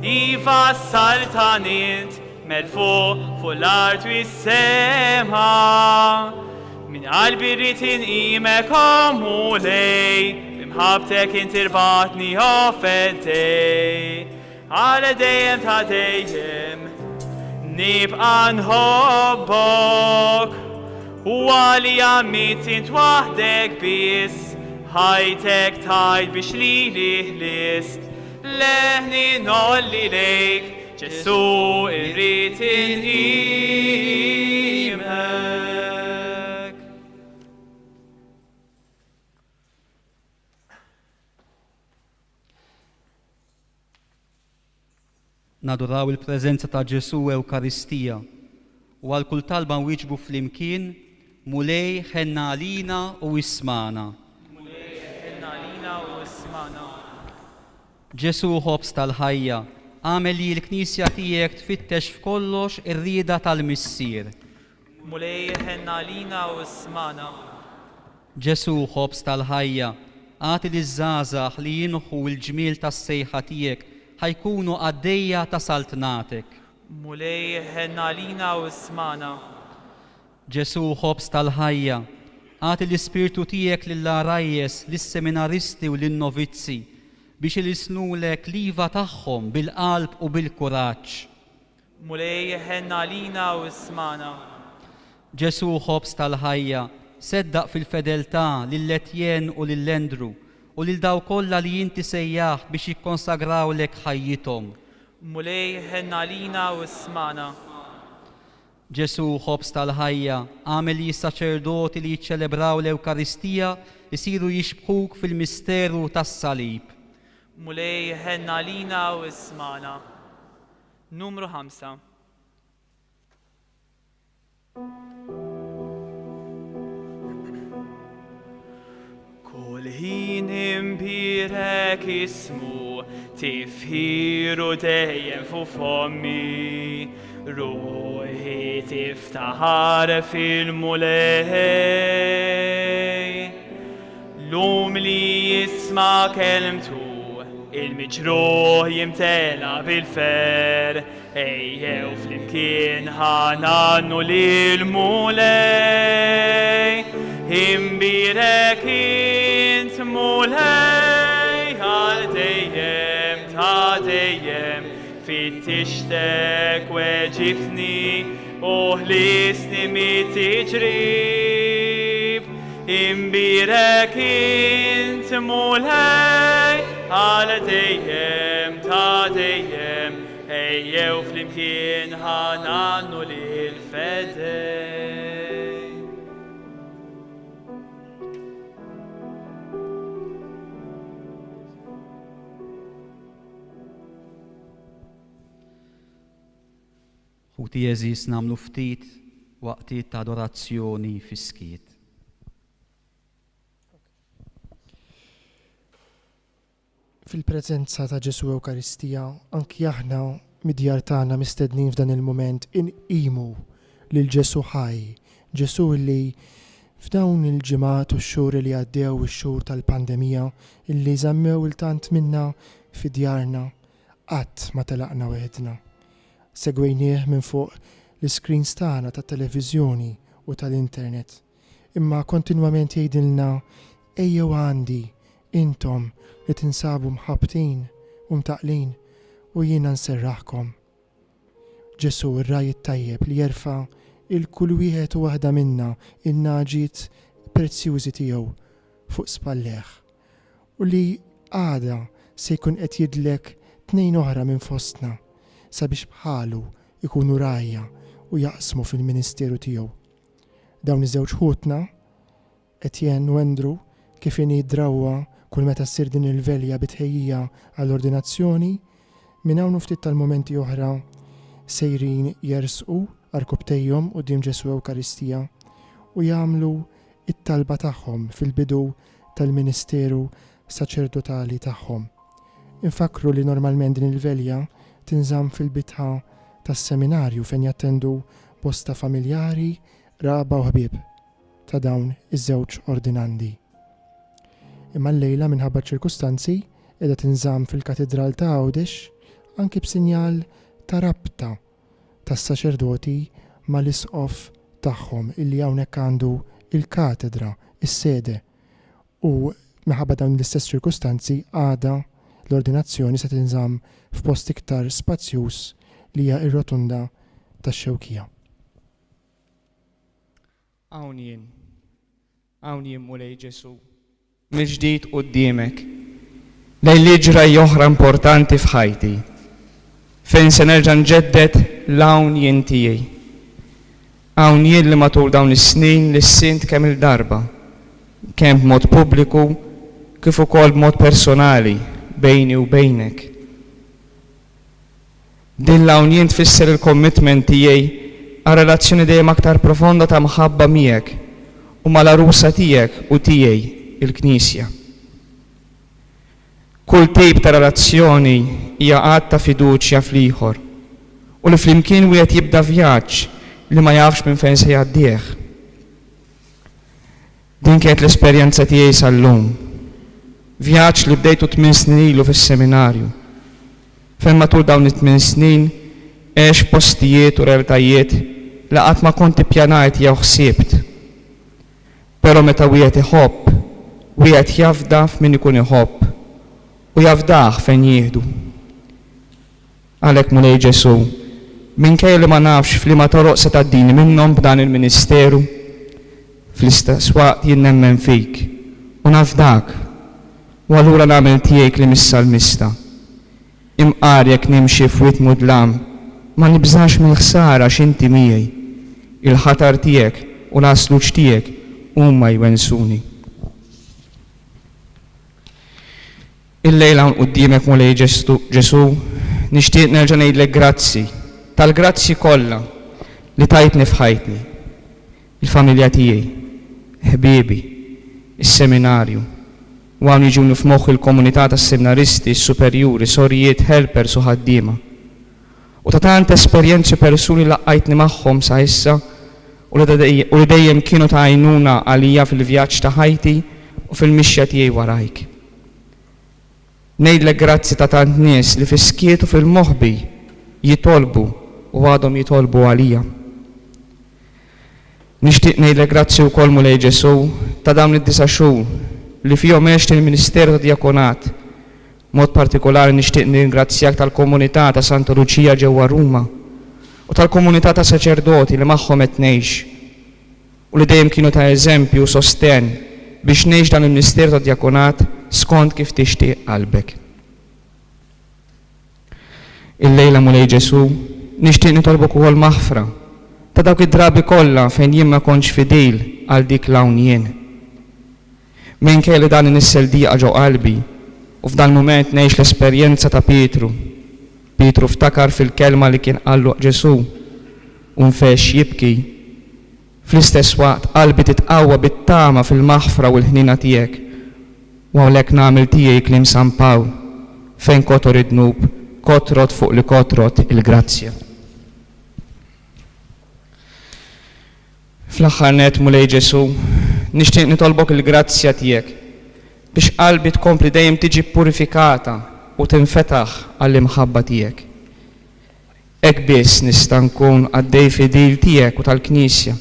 iva s-saltan int, merfugħ fuq l-art u s-sema. Minn qalbi rrid inqimek, o Mulej, b'imħabbtek int irbatni, o Feddej. Għal dejjem ta' dejjem nibqa' nħobbok. U għalija mitt int waħdek biss, ħajtek tajt biex lili ħlist. Leħni ngħolli lejk, Ġesù irrid inqimek. Naduraw il-preżenza ta' Ġesù Ewkaristija u għal kull talba nwieġbu flimkien, Mulej ħenna għalina u ismagħna. Mulej ħenna għalina u ismagħna. Ġesù ħobż tal-ħajja, agħmel li l-Knisja tiegħek tfittex f'kollox ir-rieda tal-Missier. Mulej ħenna għalina u ismagħna. Ġesù ħobż tal-ħajja, agħti liż-żgħażagħ li jinħu l-ġmiel tas-sejħa tiegħek ħa jkunu qaddejja ta' saltnatek. Mulej ħenna għalina u ismagħna. Ġesù ħobż tal-ħajja, agħti l-Ispirtu tiegħek lill-għarajjes, lis-seminaristi u lin-novizzi biex ilisnulek l-iva tagħhom bil-qalb u bil-kuraġġ. Mulej ħenna għalina u ismagħna. Ġesù ħobż tal-ħajja, seddaq fil-fedeltà lil Etienne u lil Andrew. U lil dawk kollha li inti sejjaħt biex jikkonsagrawlek ħajjithom. Mulej ħenn għalina u ismagħna. Ġesù, Ħobż tal-ħajja, agħmel li s-saċerdoti li jiċċelebraw l-Ewkaristija jsiru jixbħuk fil-misteru tas-salib. Mulej ħenn għalina u ismagħna. Numru ħamsa. Kull ħin imbierek ismu, tifħiru dejjem fuq fommi, ruħi tiftaħar fil-Mulej. L-umli jisma' kelmtu, il-miġruħ jimtela bil-ferħ, Ejjew flimkien ħa ngħannu lill-Mulej. Imbierek int Mulej għal dejjem ta' dejjem. Fittixtek weġibtni u ħlisni mit-tiġrib. Imbierek int Mulej għal dejjem ta' dejjem. Ejjew flimkien ħa ngħannu lil Fedej. Ħuti għeżież nagħmlu ftit waqtiet ta' adorazzjoni fis-skiet. Fil-preżenza ta' Ġesù Ewkaristija, anki aħna mid-djar tagħna mistednin f'dan il-mument inqimu lil Ġesù ħaj, Ġesù li f'dawn il-ġimgħat u x-xhur li għaddew, ix-xhur tal-pandemija illi żammew 'il tant minna fi djarna, qatt ma telaqna weħidna. Segwejnieh minn fuq l-iscreens tagħna tat-televiżjoni u tal-internet. Imma kontinwament jgħidilna, Ejjew għandi, intom li tinsabu mħabbtin u mtaqqlin, u jiena nserraħkom. Ġesù, ir-Ragħaj it-Tajjeb li jerfa' 'l kull wieħed u waħda minna n-nagħġiet prezzjużi tiegħu fuq spallejh, u li għada se jkun qed jidlek tnejn oħra minn fostna sabiex bħalu jkunu rgħajja u jaqsmu fil-ministeru tiegħu. Dawn iż-żewġ ħutna, Etienne u Andrew, kif inhi d-drawwa kull meta ssir din il-velja bi tħejjija għall-ordinazzjoni, minn hawn u ftit tal-mumenti oħra sejrin jersqu għarkupptejhom quddiem Ġesù Ewkaristija u jagħmlu t-talba tagħhom fil-bidu tal-ministeru saċerdotali tagħhom. Infakkru li normalment din il-velja tinżamm fil-bitħa tas-seminarju fejn jattendu bosta familjari, qraba u ħbieb ta' dawn iż-żewġ ordinandi. Imma llejla minħabba ċ-ċirkustanzi qiegħda tinżamm fil-Katidral ta' Għawdex anki b'sinjal ta' rabta tas-saċerdoti mal-Isqof tagħhom illi hawnhekk għandu l-katedra, is-sede u minħabba dawn l-istess ċirkustanzi għada l-ordinazzjoni se tinżamm f'post iktar spazjuż li hija r-Rotunda tax-Xewkija. Hawn jien. Hawn jien Mulej Ġesù, mill-ġdid quddiemek. Lejliet ġrajja oħra importanti f'ħajti, fejn se nerġa' nġedded l-hawn jien tiegħi. Hawn jien li matul dawn is-snin lissint kemm-il darba, kemm b'mod pubbliku kif ukoll b'mod personali bejni u bejnek. Din l-hawn jien tfisser il-commitment tiegħi għal relazzjoni dejjem aktar profonda ta' mħabba miegħek u mal-għarusa tiegħek u tiegħi, il-Knisja. Kull tip ta' relazzjoni hija att ta' fiduċja fl-ieħor u li flimkien wieħed jibda vjaġġ li ma jafx minn fejn se jgħaddih. Din kienet l-esperjenza tiegħi sal-lum. Vjaġġ li bdejtu tminn snin ilu fis-seminarju, fejn matul dawn it-tminn snin għext f'postijiet u realtajiet li qatt ma kont ippjanajt jew ħsibt. Però meta wieħed iħobb, wieħed jafda f'min ikun iħobb u jafdah fejn jieħdu. Għalhekk Mulej Ġesù, minkejja li ma nafx f'liema toroq se tgħaddini minnhom b'dan il-ministeru, fl-istess waqt jien nemmen fik u nafdak. U allura nagħmel tiegħi kliem is-salmista, Imqar jekk nimxi f'wied mudlam, ma nibżax mill-ħsara għax inti miegħi. Il-ħatar tiegħek u l-għasluġ tiegħek huma jwensuni. Illejla hawn quddiemek Mulej Ġesù, nixtieq nerġa' ngħidlek grazzi tal-grazzji kollha li tajtni f'ħajtni. Il-familja tiegħi, ħbiebi, is-seminarju, u hawn jiġuni f'moħħi l-komunità tas-seminaristi, is-superjuri, sorijiet, helpers u ħaddiema. U ta' tant esperjenzi u persuni li laqqajtni magħhom sa issa u li dejjem kienu ta' għajnuna għalija fil-vjaġġ ta' ħajti u fil-mixja tiegħi warajk. Ngħidlek grazzi ta' tant nies li fis-skiet u fil-moħbi jitolbu u għadhom jitolbu għalija. Nixtieq ngħidlek grazzi wkoll Mulej Ġesù ta' dawn id-disa' xhur li fihom għext il-ministeru tad-djakonat. B'mod partikolari nixtieq nirringrazzjak tal-komunità ta' Santa Luċija ġewwa Ruma u tal-komunità ta' saċerdoti li magħhom qed ngħix u li dejjem kienu ta' eżempju u sostenn biex ngħix dan il-misteru tad-djakonat skont kif tixtieq qalbek. Illejla Mulej Ġesù, nixtieq nitolbok ukoll maħfra ta' dawk id-drabi kollha fejn jien ma kontx fidil għal dik l-hawn jien. Minkejja li dan inissel dieqa ġo qalbi u f'dan il-mument ngħix l-esperjenza ta' Pietru. Pietru ftakar fil-kelma li kien qallu Ġesù u nfexx jibki. Fl-istess waqt qalbi titqawwa bit-tama fil-maħfra u l-ħniena tiegħek u għalhekk nagħmel tiegħi kliem San Pawl, Fejn kotor id-dnub, kotrot fuq li kotrot il-grazzja. Fl-aħħar nett, Mulej Ġesù, nixtieq nitolbok il-grazzja tiegħek biex qalbi tkompli dejjem tiġi ppurifikata u tinfetaħ għall-imħabba tiegħek. Hekk biss nista' nkun qaddej fidil tiegħek u tal-Knisja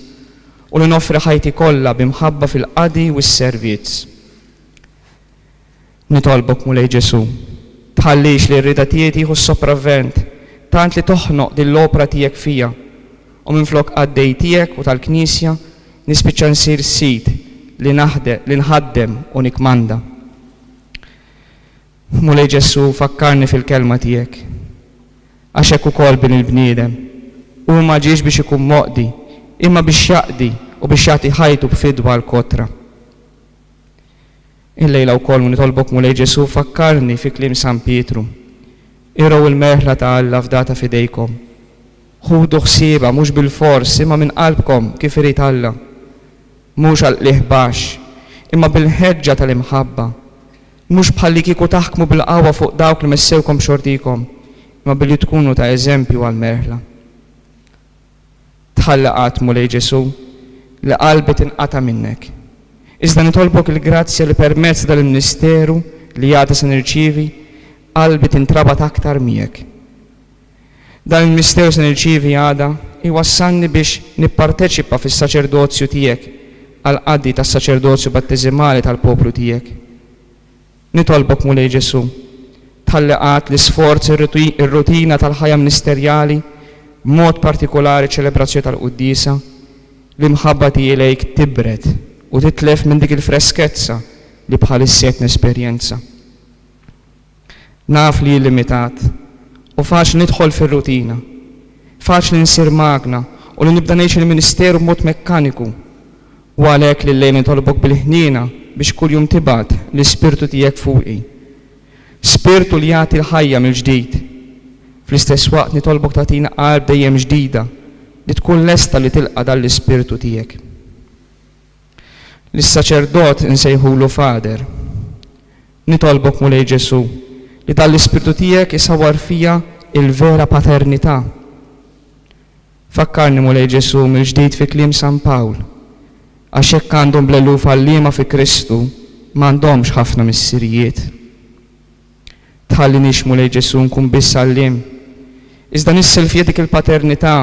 u li noffri ħajti kollha bi mħabba fil-qadi u s-servizz. Nitolbok, Mulej Ġesù, tħallix li r-rieda tiegħi tieħu s-sopravvent tant li toħnoq din l-opra tiegħek fija u minflok qaddej tiegħek u tal-Knisja nispiċċa nsir sid li li nħaddem u nikkmanda. Mulej Ġesù, fakkarni fil-kelma tiegħek. Għax hekk ukoll Bin il-bniedem, hu ma ġiex biex ikun moqdi, imma biex jaqdi u biex jagħti ħajtu b'fidwa għall-kotra. Illejla wkoll nitolbok Mulej Ġesù fakkarni fi kliem San Pietru, Irgħu l-merħla ta' Alla fdata f'idejkom. Ħudu ħsiebha mhux bilfors imma minn qalbkom kif irid Alla. Mhux għall-qligħ baxx, imma bil-ħeġġa tal-imħabba. Mhux bħallikieku taħkmu bil-qawwa fuq dawk li messewkom b'xortikom, imma billi tkunu ta' eżempju għall-merħla. Tħalli qatt, Mulej Ġesù, li qalbi tinqata' minnek. Iżda nitolbok il-grazzja li permezz ta' dan il-misteru li għada se nirċievi, qalbi tintrabat aktar miegħek. Dan il-misteru se nirċievi għada jwassalni biex nipparteċipa fis-saċerdozju tiegħek għall-qadi tas-saċerdozju batteżimali tal-poplu tiegħek. Nitolbok, Mulej Ġesù, tħalli qatt l-isforz, ir-rutina tal-ħajja ministerjali, b'mod partikulari ċ-ċelebrazzjoni tal-quddiesa, l-imħabba tiegħi lejk tibred u titlef minn dik il-freskezza li bħalissa qed nesperjenza. Naf li jien limitat u faċli nidħol fir-rutina. Faċli nsir magna u li nibda ngħix il-ministeru b'mod mekkaniku. U għalhekk li llejla nitolbok bil-ħniena biex kuljum tibgħat l-Ispirtu tiegħek fuqi. Spirtu li jagħti l-ħajja mill-ġdid. Fl-istess waqt nitolbok tagħtina qalb dejjem ġdida li tkun lesta li tilqa' dan l-Ispirtu tiegħek. Lis-saċerdot insejħulu Father. Nitolbok Mulej Ġesù li dan l-Ispirtu tiegħek isawwar fija il-vera paternità. Fakkarni Mulej Ġesù mill-ġdid fi kliem San Pawl, Għax jekk għandhom bl-eluf għalliema fi Kristu, m'għandhomx ħafna missirijiet. Tħallinix, Mulej Ġesù, nkun biss għalliem, iżda nissel fija dik il-paternità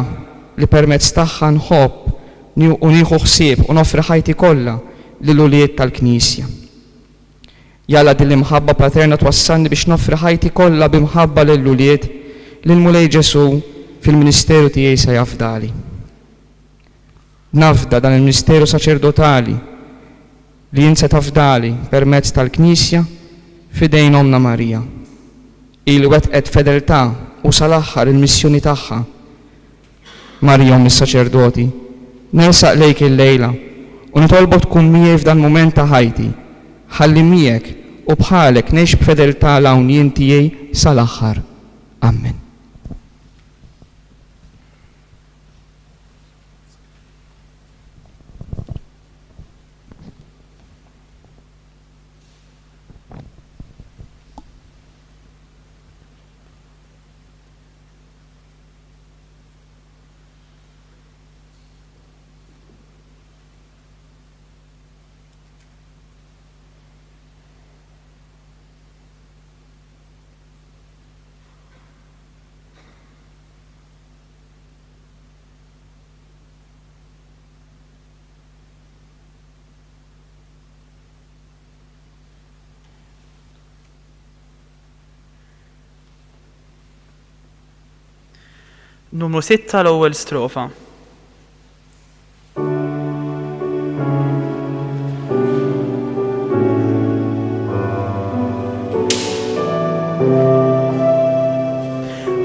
li permezz tagħha nħobb u nieħu ħsieb u noffri ħajti kollha lill-ulied tal-Knisja. Jalla din l-imħabba paterna twassalni biex noffri ħajti kollha bi mħabba lill-ulied li l-Mulej Ġesù fil-ministeru tiegħi se jafdali. Nafda dan il-misteru saċerdotali li int se tafdali permezz tal-Knisja. F'idejn Ommna Marija, hi li wettqet b'fedeltà u sal-aħħar il-missjoni tagħha. Marija Omm is-Saċerdoti, nersaq lejk illejla u nitolbok tkun miegħi f'dan mument ta' ħajti, ħalli miegħek u bħalek ngħix b'fedeltà l-hawn jien tiegħi sal-aħħar. Ammen. Numru sitta l-ewwel strofa.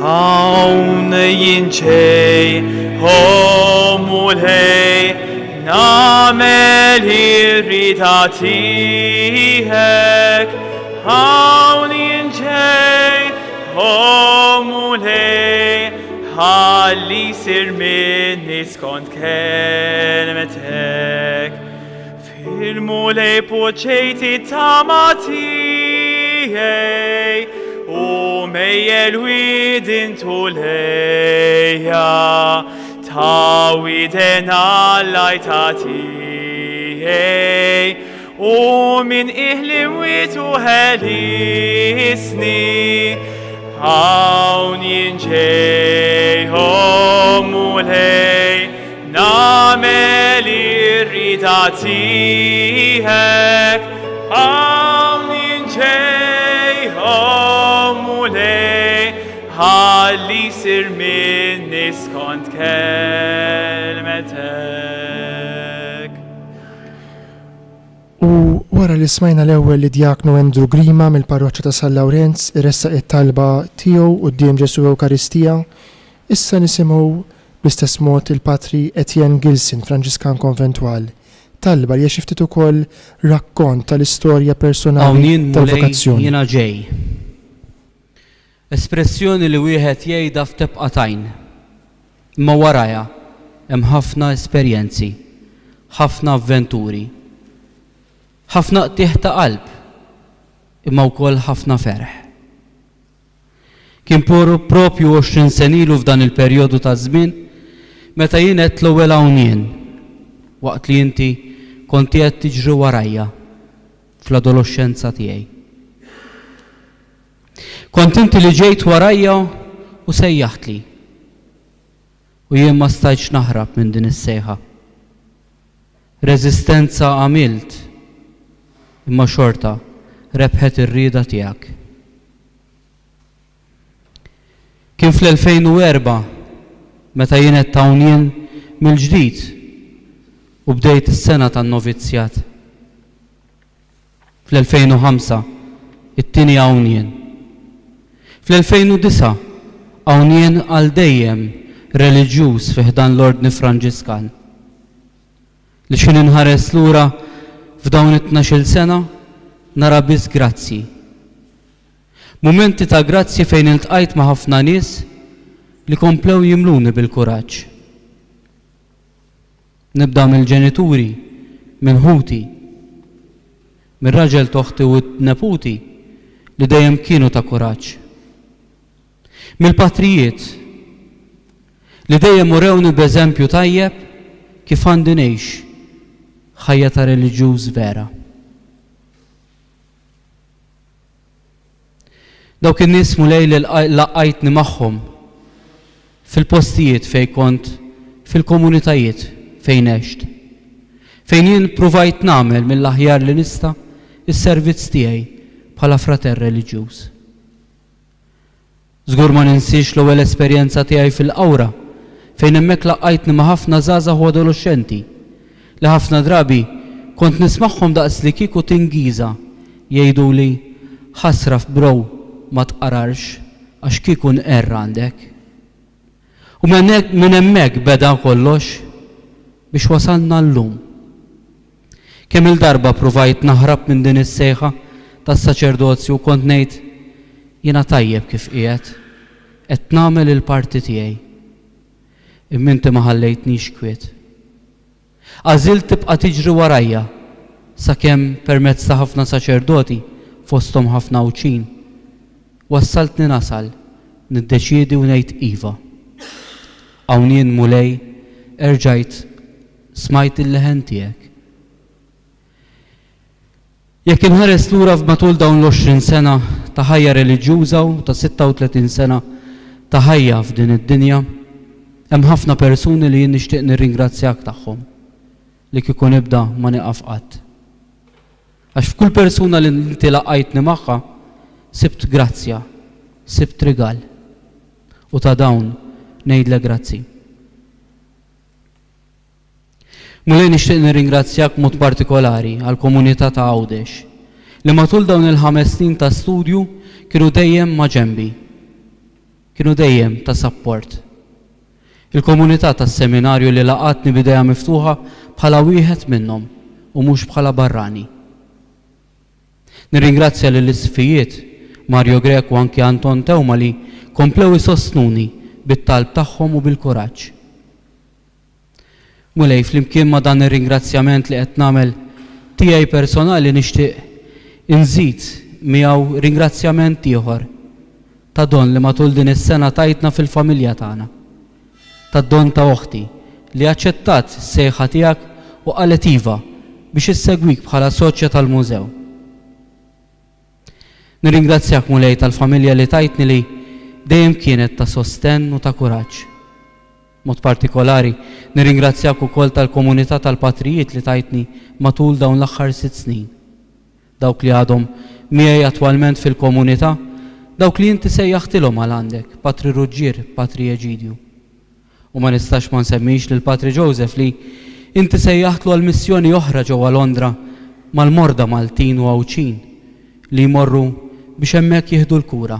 Hawn jien ġej, o Mulej, nagħmel ir-rieda tiegħek. Hawn jien ġej, o Mulej, ħalli jsir minni skont kelmetek. Fil-Mulej poġġejt it-tama tiegħi u mejjel widin tulejja ta' widen għall-għajta tiegħi u minn iħli wietu ħelisni hawn jien ġej o Mulej Nagħmel ir-rieda tiegħek, hawn jien ġej, o Mulej, ħalli jsir minni skont kelmetek. U wara li smajna l-ewwel lid-Djaknu Andrew Grima mill-Parroċċa ta' San Lawrenz iressaq it-talba tiegħu quddiem Ġesù Ewkaristija, issa nisimgħu Bl-istess mod il-Patri Etienne Gilson, Franġiskan Konventwal, talba li hija xi ftit ukoll rakkont tal-istorja Hawn personali jien Mulej tal-vokazzjoni. jiena ġej. Espressjoni li wieħed jgħidha f'tebqa t'għajn. Imma warajha hemm ħafna esperjenzi, ħafna avventuri. Ħafna qtigħ ta' qalb, imma wkoll ħafna ferħ. Kien proprju 20 sena ilu f'dan il-perjodu ta' żmien meta jien għedt l-ewwel hawn jien, waqt li inti kont qiegħed tiġri warajja fl-adoloxxenza tiegħi. Kont inti li ġejt warajja u sejjaħtli. U jien ma stajtx naħrab minn din is-sejħa. Reżistenza għamilt, imma xorta rebħet ir-rieda tiegħek. Kien fl-2004 meta jien għedt hawn jien mill-ġdid u bdejt is-sena tan-novizzjat. Fl-2005, it-tieni hawn jien. Fl-2009, hawn jien għal dejjem reliġjuż fi ħdan l-Ordni Franġiskan. Li x'ħin inħares lura f'dawn it-tnax-il sena, nara biss grazzji. Mumenti ta' grazzji fejn iltqajt ma' ħafna nies li komplew jimluni bil-kuraġġ. Nibda mill-ġenituri, minn ħuti, mir-raġel t'oħti u neputi li dejjem kienu ta' kuraġġ. Mill-patrijiet li dejjem urewni b'eżempju tajjeb kif għandi ngħix ħajja ta' reliġjuż vera. Dawk in-nies Mulej li laqqajtni magħhom fil-postijiet fejn kont, fil-komunitajiet fejn għext, fejn jien pruvajt nagħmel mill-aħjar li nista' s-servizz tiegħi bħala frater reliġjuż. Żgur ma ninsiex l-ewwel esperjenza tiegħi fil-Qawra, fejn hemmhekk laqqajtni ma' ħafna żgħażagħ u adoloxxenti, li ħafna drabi kont nismagħhom daqslikieku tingiża jgħiduli. Ħasra bro ma tqararx għax kieku nqerr għandek. U minn hemmhekk beda kollox biex wasalna llum. Kemm-il darba ppruvajt naħrab minn din is-sejħa tas-saċerdozju u kont ngħid, Jiena tajjeb kif qiegħed, qed nagħmel il-parti tiegħi. Imma inti ma ħallejtnix kwiet. Għażilt tibqa' tiġri warajja sakemm permezz ta' ħafna saċerdoti, fosthom ħafna Għawdxin, wassaltni nasal niddeċiedi u ngħid iva. Hawn jien Mulej erġajt smajt il-leħen tiegħek. Jekk inħares lura matul dawn l-20 sena ta' ħajja reliġjuża u ta' 36 sena ta' ħajja f'din id-dinja, hemm ħafna persuni li jien nixtieq nirringrazzjak tagħhom, li kieku nibda ma nieqaf qatt. Għax f'kull persuna li inti laqqajtni magħha sibt grazzja, sibt rigal. U ta' dawn ngħidlek grazzi. Mulej nixtieq nirringrazzjak b'mod partikolari għall-komunità ta' Għawdex li matul dawn il-ħames snin ta' studju kienu dejjem ma' ġenbi. Kienu dejjem ta' sapport. Il-komunità tas-seminarju li laqgħatni b'idejha miftuħa bħala wieħed minnhom u mhux bħala barrani. Nirringrazzja lill-Isqfijiet Mario Grech u anki Anton Teuma li komplew isostnuni bit-talb tagħhom u bil-kuraġġ. Mulej, flimkien ma' dan ir-ringrazzjament li qed nagħmel tiegħi personali nixtieq inżid miegħu ringrazzjament ieħor ta' don li matul din is-sena tajtna fil-familja tagħna. Tad-don ta' oħti li aċċettat is-sejħa tiegħek u qalet iva biex issegwik bħala soċja tal-mużew. Nirringrazzjak Mulej tal-familja li tajtni li dejjem kienet ta' sostenn u ta' kuraġġ. B'mod partikolari, nirringrazzjak ukoll tal-komunità tal-patrijiet li tajtni matul dawn l-aħħar sitt snin. Dawk li għadhom miegħi attwalment fil-komunità, dawk li inti sejjaħtilhom għal għandek, Patri Ruġġier, Patri Eġidju. U ma nistax ma nsemmix lil Patri Joseph li inti sejjaħtlu għal missjoni oħra ġewwa Londra mal-morda Maltin u Għawdxin li jmorru biex hemmhekk jieħdu l-kura.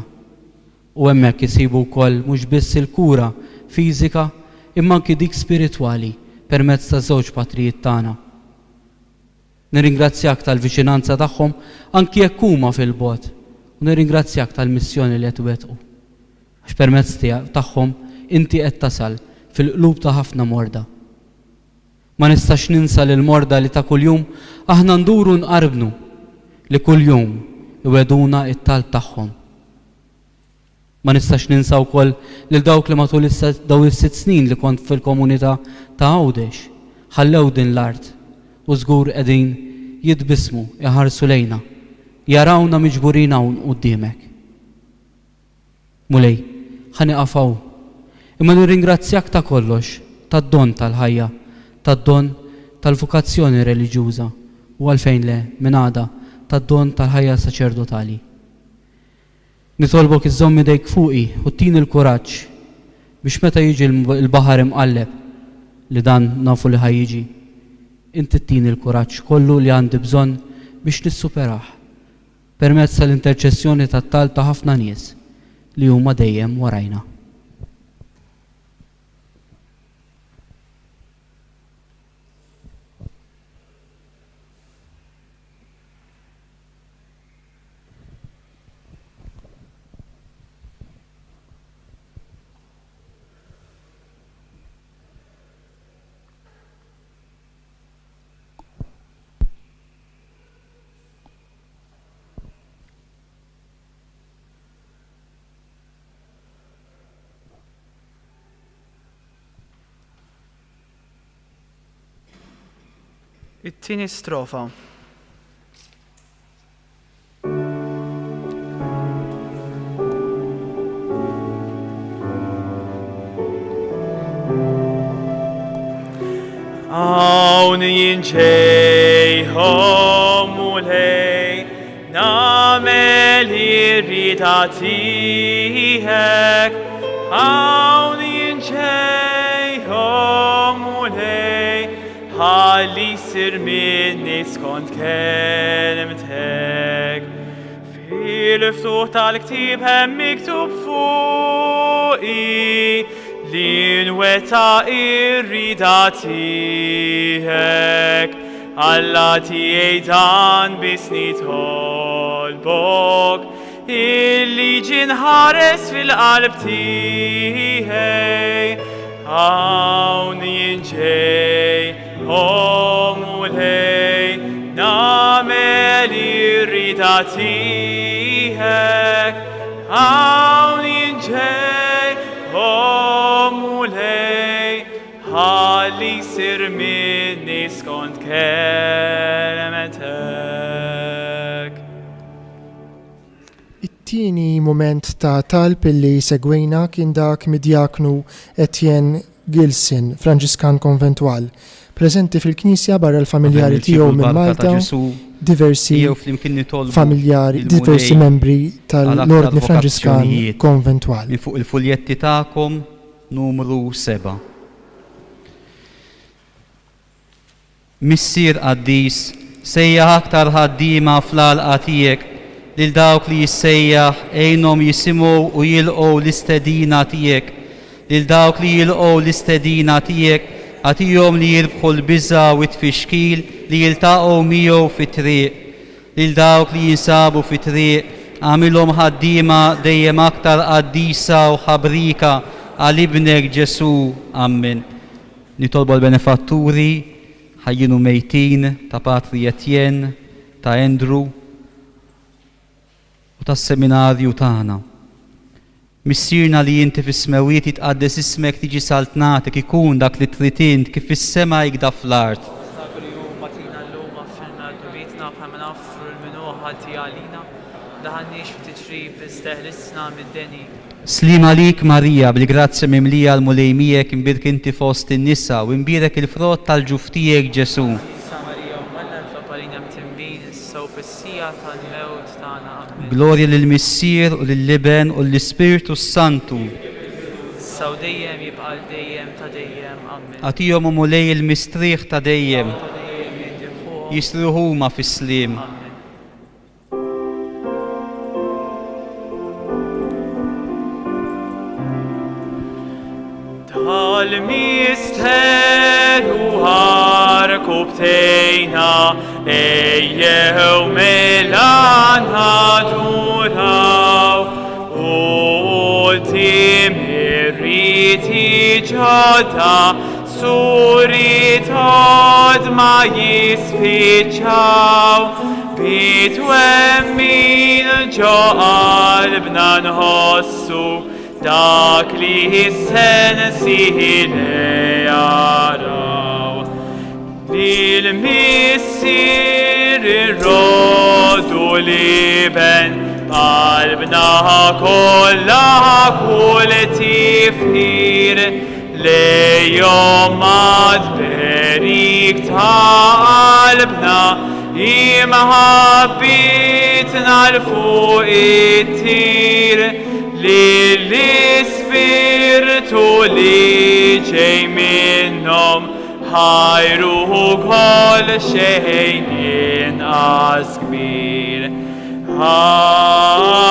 U hemmhekk isibu wkoll mhux biss il-kura fiżika imma anki dik spiritwali permezz taż-żewġ patrijiet tagħna. Nirringrazzjak tal-viċinanza tagħhom anki jekk huma fil-bogħod u nirringrazzjak tal-missjoni li qed iwettqu. Għax permezz tagħhom inti qed tasal fil-qlub ta' ħafna morda. Ma nistax ninsa lill-morda li ta' kuljum aħna nduru nqarbnu li kuljum iwegħduna t-talb tagħhom. Ma nistax ninsa wkoll lil dawk li matul dawn is-sitt snin li kont fil-komunità ta' Għawdex ħallew din l-art u żgur qegħdin jitbissmu iħarsu lejna, jarawna miġburin hawn quddiemek. Mulej, ħa nieqaf hawn. Imma nirringrazzjak ta' kollox, tad-don tal-ħajja, tad-don tal-vokazzjoni reliġjuża u għalfejn le, minn għada, tad-don tal-ħajja saċerdotali. Nitolbok iżżomm idejk fuqi u ttini l-kuraġġ biex meta jiġi l-baħar imqalleb, li dan nafu li ħa jiġi, inti ttini l-kuraġġ kollu li għandi bżonn biex nissuperah permezz tal-interċessjoni tat-talb ta' ħafna nies li huma dejjem warajna. It-tieni strofa. Hawn jien ġej, o Mulej, nagħmel ir-rieda tiegħek. Hawn jien ġej, o Mulej, ħalli jsir minni skont kelmtek. Fil-ftuħ tal-ktieb hemm miktub fuqi li nwettaq ir-rieda tiegħek. Alla tiegħi dan biss nitolbok, il-liġi nħares fil-qalb tiegħi. Hawn jien ġej, o Mulej, nagħmel ir-rieda tiegħek. Hawn jien ġej, o Mulej, ħalli jsir minni skont kelmetek. It-tieni mument ta' talb illi segwejna kien dak mid-djaknu Etienne Gilson, Franġiskan Konventwal, preżenti fil-knisja barra l-familjari Qabel nirċievu tiegħu minn l-barka ta' Malta, Ġesù, diversi ejjew flimkien nitolbu familjari, lill-Mulej diversi membri għal aktar tal-Ordni Franġiskan vokazzjonijiet. Konventwal. Minn fuq il-fuljetti tagħkom numru 7. Missier qaddis, sejjaħ aktar ħaddiema fl-għalqa tiegħek, lil dawk li jissejjaħ għinhom jisimgħu u jilqgħu l-istedina tiegħek. Lil dawk li jilqgħu l-istedina tiegħek, agħtihom li jirbħu l-biża' u t-tfixkil li jiltaqgħu miegħu fit-triq. Lil dawk li jinsabu fit-triq, agħmilhom ħaddiema dejjem aktar qaddisa u ħabrieka għal Ibnek Ġesù. Ammen. Nitolbu għall-benefatturi ħajjin u mejtin ta' Patri Etienne, ta' Andrew u tas-seminarju tagħna. Missierna li inti fis-smewwiet jitqaddes ismek tiġi saltnatek ikun dak li trid int kif fis-sema ikda fl-art. Ħobżna kuljum agħtina llum aghfirlna dnubietna bħalma naghfru lil min hu ħati għalina. Daħalniex f'tiġrib iżda eħlisna mid-deni. Sliem għalik Marija, bil-grazzja mimlija l-Mulej miegħek, imbierk inti fost in-nisa, u imbierek il-frott tal-ġuf tiegħek Ġesù. Qaddisa Marija Omm Alla itlob għalina mtinbin issa u fis-siegħa tal-mewt tagħna. Ammen. Glorja lill-Missier u lill-Iben u lill-Ispirtu s-Santu. Issa u dejjem jibqa' għal dejjem ta' dejjem. Ammen. Agħtihom o Mulej il-mistrieħ ta' dejjem. Ta' dejjem jiddi fuqhom. Jistrieħu huma fis-sliem. Ammen. Tal-misteru ħarku btejna ejjew mela naduraw u quddiem ir-riti ġodda Suriet għad ma jispiċċaw bi twemmin ġo qalbna nħossu dak li s-sensi jaraw. Lill-Missier irroddu l-Iben b'qalbna kollha kull tifħir Lejhom għat-tberik ta' qalbna, imħabbitna 'l fuq ittir, lill-Ispirtu li ġej minnhom ħajru wkoll xejn inqas kbir. Amen.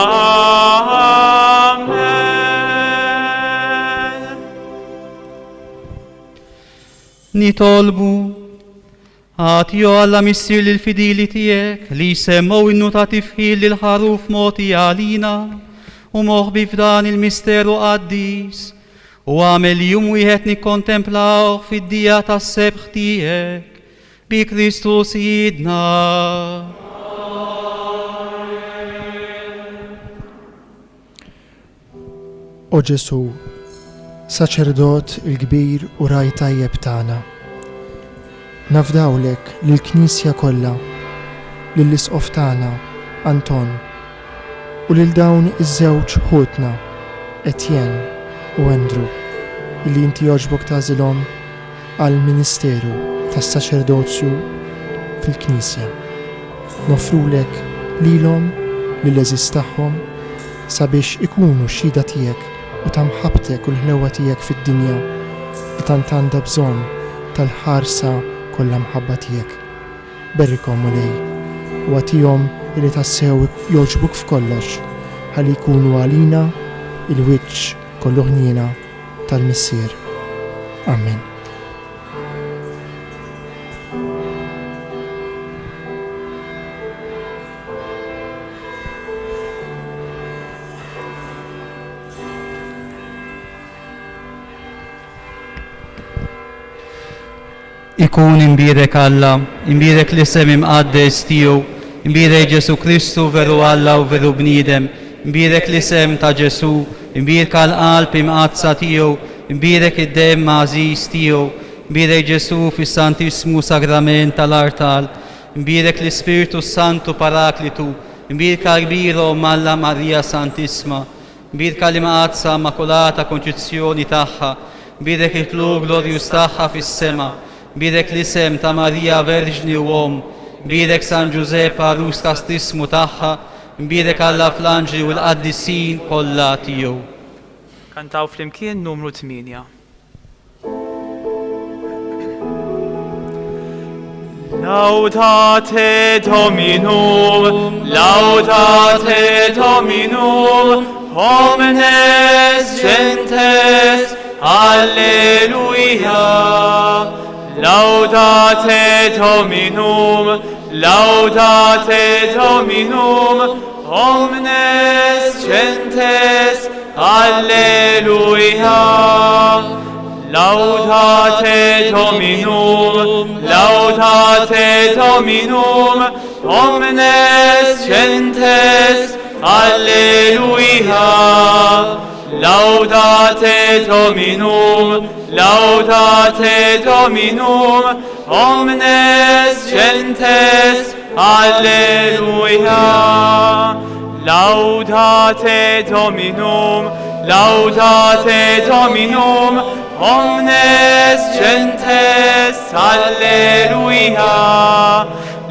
Nitolbu, Agħti, o Alla Missier lill-fidili tiegħek li jsemmgħu innu ta' tifħir lill-Ħaruf mogħti għalina u moħbi f'dan il-misteru qaddis, u agħmel li jum wieħed nikkontemplawh fid-dija tas-sebħ tiegħek, Bi Kristu Sidna. O Ġesù, Saċerdot il-Kbir u Ragħaj tajjeb tagħna, nafdawlek lill-Knisja kollha, lill-Isqof tagħna Anton, u lil dawn iż-żewġ ħutna, Etienne u Andrew, illi inti jogħġbok tagħżilhom għall-ministeru tas-saċerdozju fil-Knisja. Noffrulek lilhom, lill-għeżież tagħhom, sabiex ikunu xhieda tiegħek u ta' mħabbtek u l-ħlewwa tiegħek fid-dinja li tant għandha bżonn tal-ħarsa kollha mħabba tiegħek. Berikhom, Mulej, u agħtihom. illi tassew jogħġbuk f'kollox, ħalli jkunu għalina il-wiċċ kollu ħniena tal-Missier. Amen. Ikun imbierek Alla, imbierek l-isem imqaddes tiegħu, imbierek Ġesù Kristu veru Alla u veru bniedem, imbierek l-isem ta' Ġesù, imbierka l-qalb imqaddsa tiegħu, imbierek id-demm għażiż tiegħu, imbierek Ġesù fis-Santissmu Sagrament tal-artal, imbierek l-Ispirtu s-Santu Paraklitu, imbierka l-kbira Omm Alla Marija Santissma, Bierka l-Imqaddsa Immakulata Konċizzjoni tagħha, bierek it-tlugħ glorjuż tagħha fis-sema, bierek l-isem ta' Marija Verġni u Omm, bierek San Ġużepp għarus kastissmu tagħha, imbierek Alla fl-anġli u l-qaddisin kollha tiegħu. Kantaw flimkien numru tmienja. Laudate Dominum, laudate Dominum, omnes gentes, alleluia. Laudate Dominum, laudate Dominum, omnes gentes, Alleluia. Laudate Dominum, laudate Dominum, omnes gentes, Alleluia. Laudate Dominum, laudate Dominum, omnes gentes, Alleluia. Laudate Dominum, laudate Dominum, omnes gentes, Alleluia.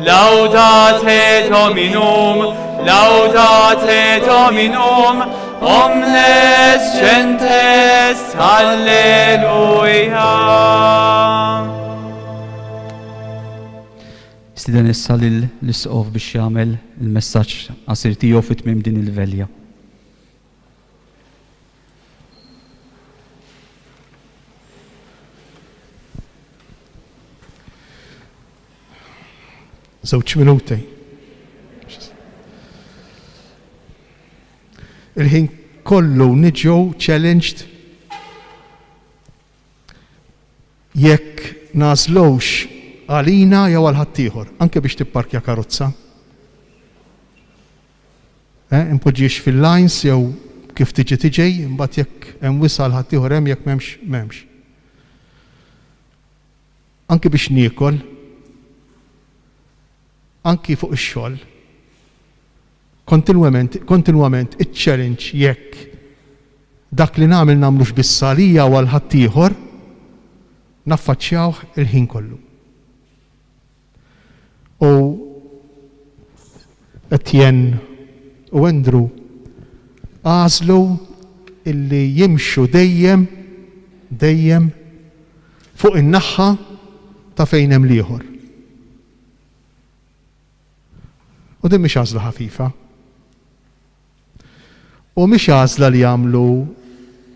Laudate Dominum, laudate Dominum, omnes gentes, Alleluia. Nistieden issa lill-Isqof biex jagħmel il-messaġġ qasir tiegħu fi tmiem din il-velja. Żewġ minuti. Il-ħin kollu niġu challenged Jekk nagħżlux għalina jew għal ħaddieħor, anke biex tipparkja karozza. Eh, inpoġġihiex fil-lines jew kif tiġi tiġi, imbagħad jekk hemm wisa' għal ħaddieħor hemm jekk m'hemmx m'hemmx. Anki biex niekol, anki fuq ix-xogħol. Kontinwament, kontinwament iċ-challenge jekk dak li nagħmel nagħmlux biss għalija u għal ħaddieħor, naffaċċjawh il-ħin kollu. U Etienne u Andrew għażlu illi jimxu dejjem, dejjem fuq in-naħa ta' fejn hemm l-ieħor. U din mhix għażla ħafifa. U mhix għażla li jagħmlu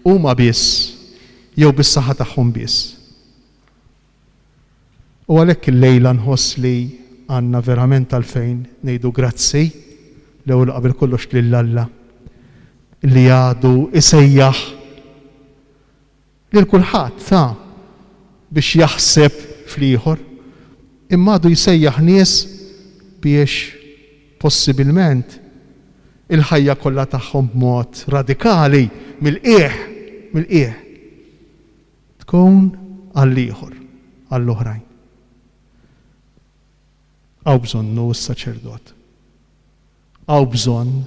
huma biss jew bis-saħħa tagħhom biss. U għalhekk illejla nħoss li għandna verament għalfejn ngħidu grazzi l-ewwel u qabel kollox lil Alla li għadu jsejjaħ Lil kulħadd ta biex jaħseb fl-ieħor, imma għadu jsejjaħ nies biex possibilment il-ħajja kollha tagħhom b'mod radikali mill-qiegħ, mill-qiegħ, tkun għall-ieħor, għall-oħrajn. Hawn bżonnu s-saċerdot. Hawn bżonn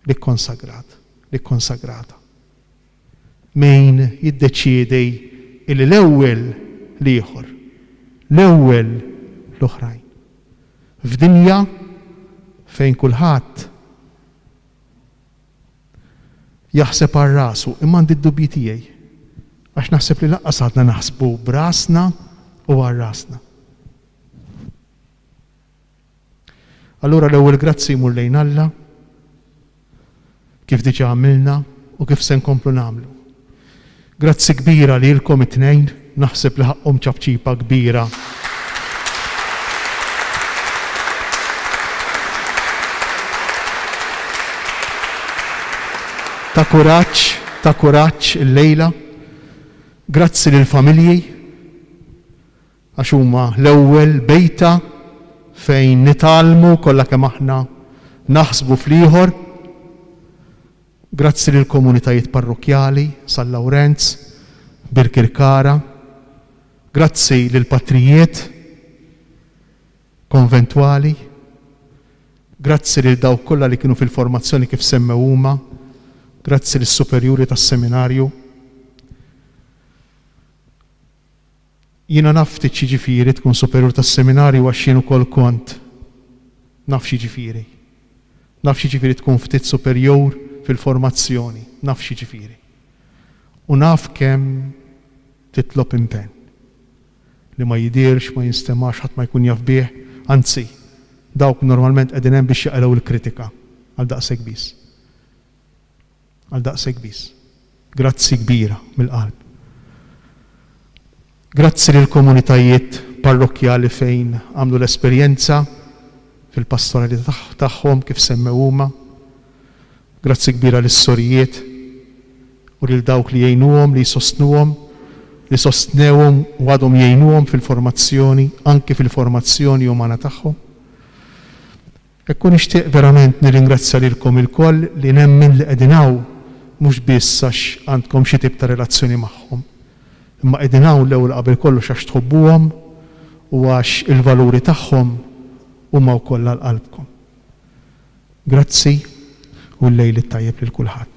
l-ikkonsagrat, l-ikkonsagrata. Min jiddeċiedi illi l-ewwel l-ieħor, l-ewwel l-oħrajn. F'dinja fejn kulħadd jaħseb għal rasu, imma għandi d-dubji tiegħi, għax naħseb li lanqas għadna naħsbu b'rasna u għal rasna. Allura l-ewwel grazzi jmur lejn Alla, kif diġà għamilna u kif se nkomplu nagħmlu. Grazzi kbira lilkom it-tnejn, naħseb li ħaqqhom ċapċipa kbira. Ta' kuraġġ, ta' kuraġġ illejla. Grazzi lill-familji għax huma l-ewwel bejta fejn nitgħallmu kollha kemm aħna naħsbu fl-ieħor. Grazzi lill-komunitajiet parrokkjali, San Lawrenz, Birkirkara. Grazzi lill-patrijiet konventwali. Grazzi lil dawk kollha li kienu fil-formazzjoni kif semmew huma. Grazzi lis-superjuri tas-seminarju. Jiena naf ftit x'jiġifieri tkun superjur tas-seminarju għax jien ukoll kont. Naf x'jiġifieri. Naf x'jiġifieri tkun ftit superjur fil-formazzjoni. Naf x'jiġifieri. U naf kemm titlob impenn. Li ma jidhirx, ma jinstemax, ħadd ma jkun jaf bih. Anzi, dawk normalment qegħdin hemm biex jaqilgħu l-kritika. Għal daqshekk biss. Għal daqshekk biss. Grazzi kbira mill-qalb. Grazzi lill-komunitajiet parrokkjali fejn għamlu l-esperjenza fil-pastoralità tagħhom kif semmew huma. Grazzi kbira lis-sorijiet u lil dawk li jgħinuhom, li jsostnuhom, li sostnewhom u għadhom jgħinuhom fil-formazzjoni, anki fil-formazzjoni umana tagħhom. Hekk u nixtieq verament nirringrazzja lilkom ilkoll li nemmen li qegħdin hawn mhux biss għax għandkom xi tip ta' relazzjoni magħhom, imma qegħdin hawn l-ewwel qabel kollox għax tħobbuhom u għax il-valuri tagħhom huma wkoll għal qalbkom. Grazzi u l-lejl it-tajjeb lil kulħadd.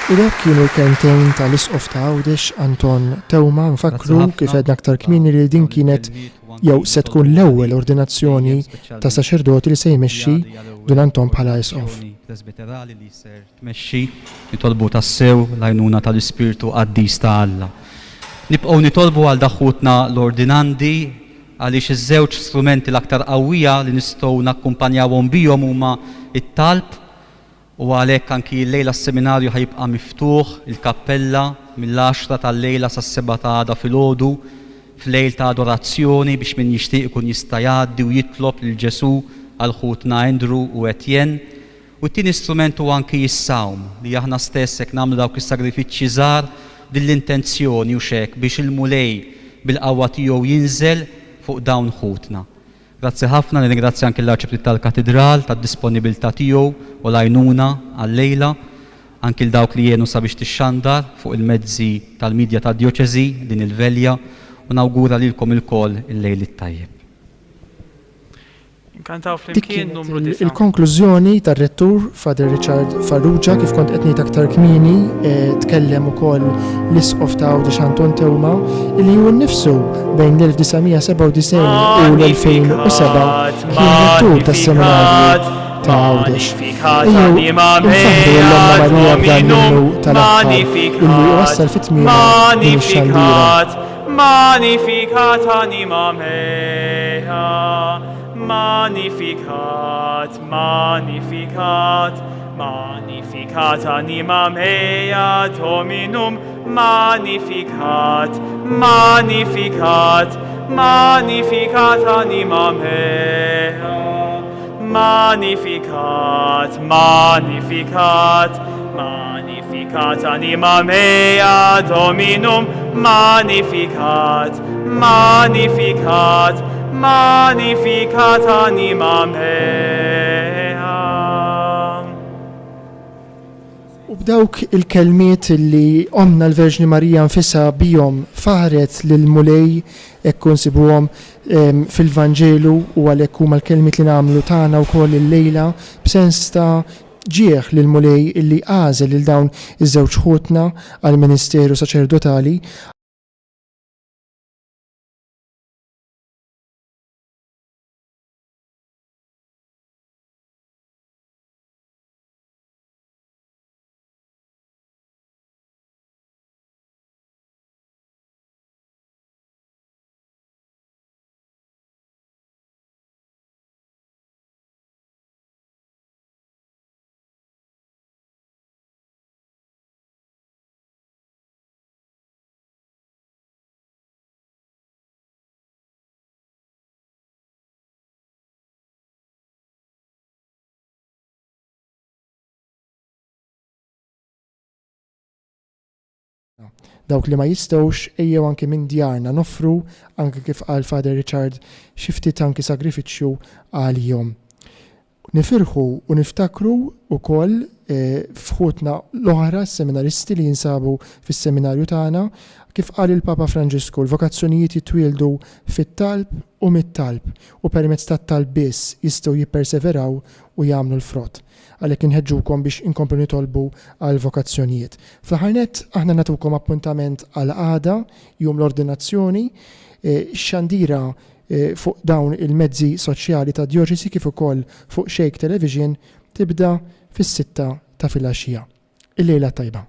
U dawk kienu l-kelmtejn tal-Isqof ta' Għawdex Anton Teuma. Nfakkru kif għedna aktar kmieni li din kienet jew se tkun l-ewwel ordinazzjoni ta' saċerdoti li se jmexxi Dun Anton bħala Isqof. Presbiterali li ser tmexxi, nitolbu tassew l-għajnuna tal-Ispirtu Qaddis ta' Alla. Nibqgħu nitolbu għal daħutna l-ordinandi għaliex iż-żewġ strumenti l-aktar qawwija li nistgħu nakkumpanjawhom bihom huma t-talb u għalhekk anki llejla s-seminarju ħa jibqa' miftuħ, il-kappella, mill-għaxra tal-lejla sas-sebgħa ta' għada filgħodu, f'lejl ta' adorazzjoni biex min jixtieq ikun jista' jgħaddi u jitlob lil Ġesù għal ħutna Andrew u Etienne. U t-tieni strument huwa anki s-sawm, li aħna stess hekk nagħmlu dawk is-sagrifiċċji żgħar b'din l-intenzjoni, hux hekk, biex il-Mulej bil-qawwa tiegħu jinżel fuq dawn ħutna. Grazzi ħafna, nirringrazzja anki l-Arċipriet tal-Katidral tad-disponibilità tiegħu u l-għajnuna għal-lejla, anki 'l dawk li għenu sabiex tixxandar fuq il-mezzi tal-midja tad-Djoċesi din il-velja u nawgura lilkom ilkoll il-lejl it-tajjeb. Inkantaw Dik flimkien kienet numru 9. il-konklużjoni tar-Rettur Father Richard Farrugia kif kont qed ngħid aktar kmieni tkellem ukoll l-Isqof ta' Għawdex Anton Teuma li hu nnifsu bejn l-1997 u l-2007 kien Rettur tas-Seminarju ta' Għawdex. Ejjew infaħħru lil Ommna Marija b'dan l-innu tal-aħħar illi iwassal fi tmiemha din ix-xandira. Magnificat anima mea, Magnificat, Magnificat, Magnificat anima mea Dominum, Magnificat, Magnificat, Magnificat anima mea, Magnificat, Magnificat, Magnificat anima mea Dominum, Magnificat, Magnificat, Magnificat anima mea. U b'dawk il-kelmiet li Ommna l-Verġni Marija nfisha bihom faħħret lill-Mulej, hekk u nsibuhom fil-Vanġelu u għalhekk huma l-kelmiet li nagħmlu tagħna wkoll illejla b'sens ta' ġieħ lill-Mulej illi għażel lil dawn iż-żewġ ħutna għall-ministeru saċerdotali. Dawk li ma jistgħux, ejjew anki minn djarna noffru, anki kif qal Father Richard, xi ftit anki sagrifiċċju għalihom. Nifirħu u niftakru wkoll f'ħutna l-oħra s-seminaristi li jinsabu fis-seminarju tagħna. Kif qal il-Papa Franġisku, l-vokazzjonijiet jitwieldu fit-talb u mit-talb, u permezz tat-talb biss jistgħu jipperseveraw u jagħmlu l-frott. Għalhekk inħeġġukom biex inkomplu nitolbu għall-vokazzjonijiet. Fl-aħħar nett, aħna nagħtukom appuntament għal għada, jum l-ordinazzjoni, x-xandira fuq dawn il-mezzi soċjali tad-djoċesi kif ukoll fuq Shake Television tibda fis-sitta ta' filgħaxija. Il-lejla t-tajba.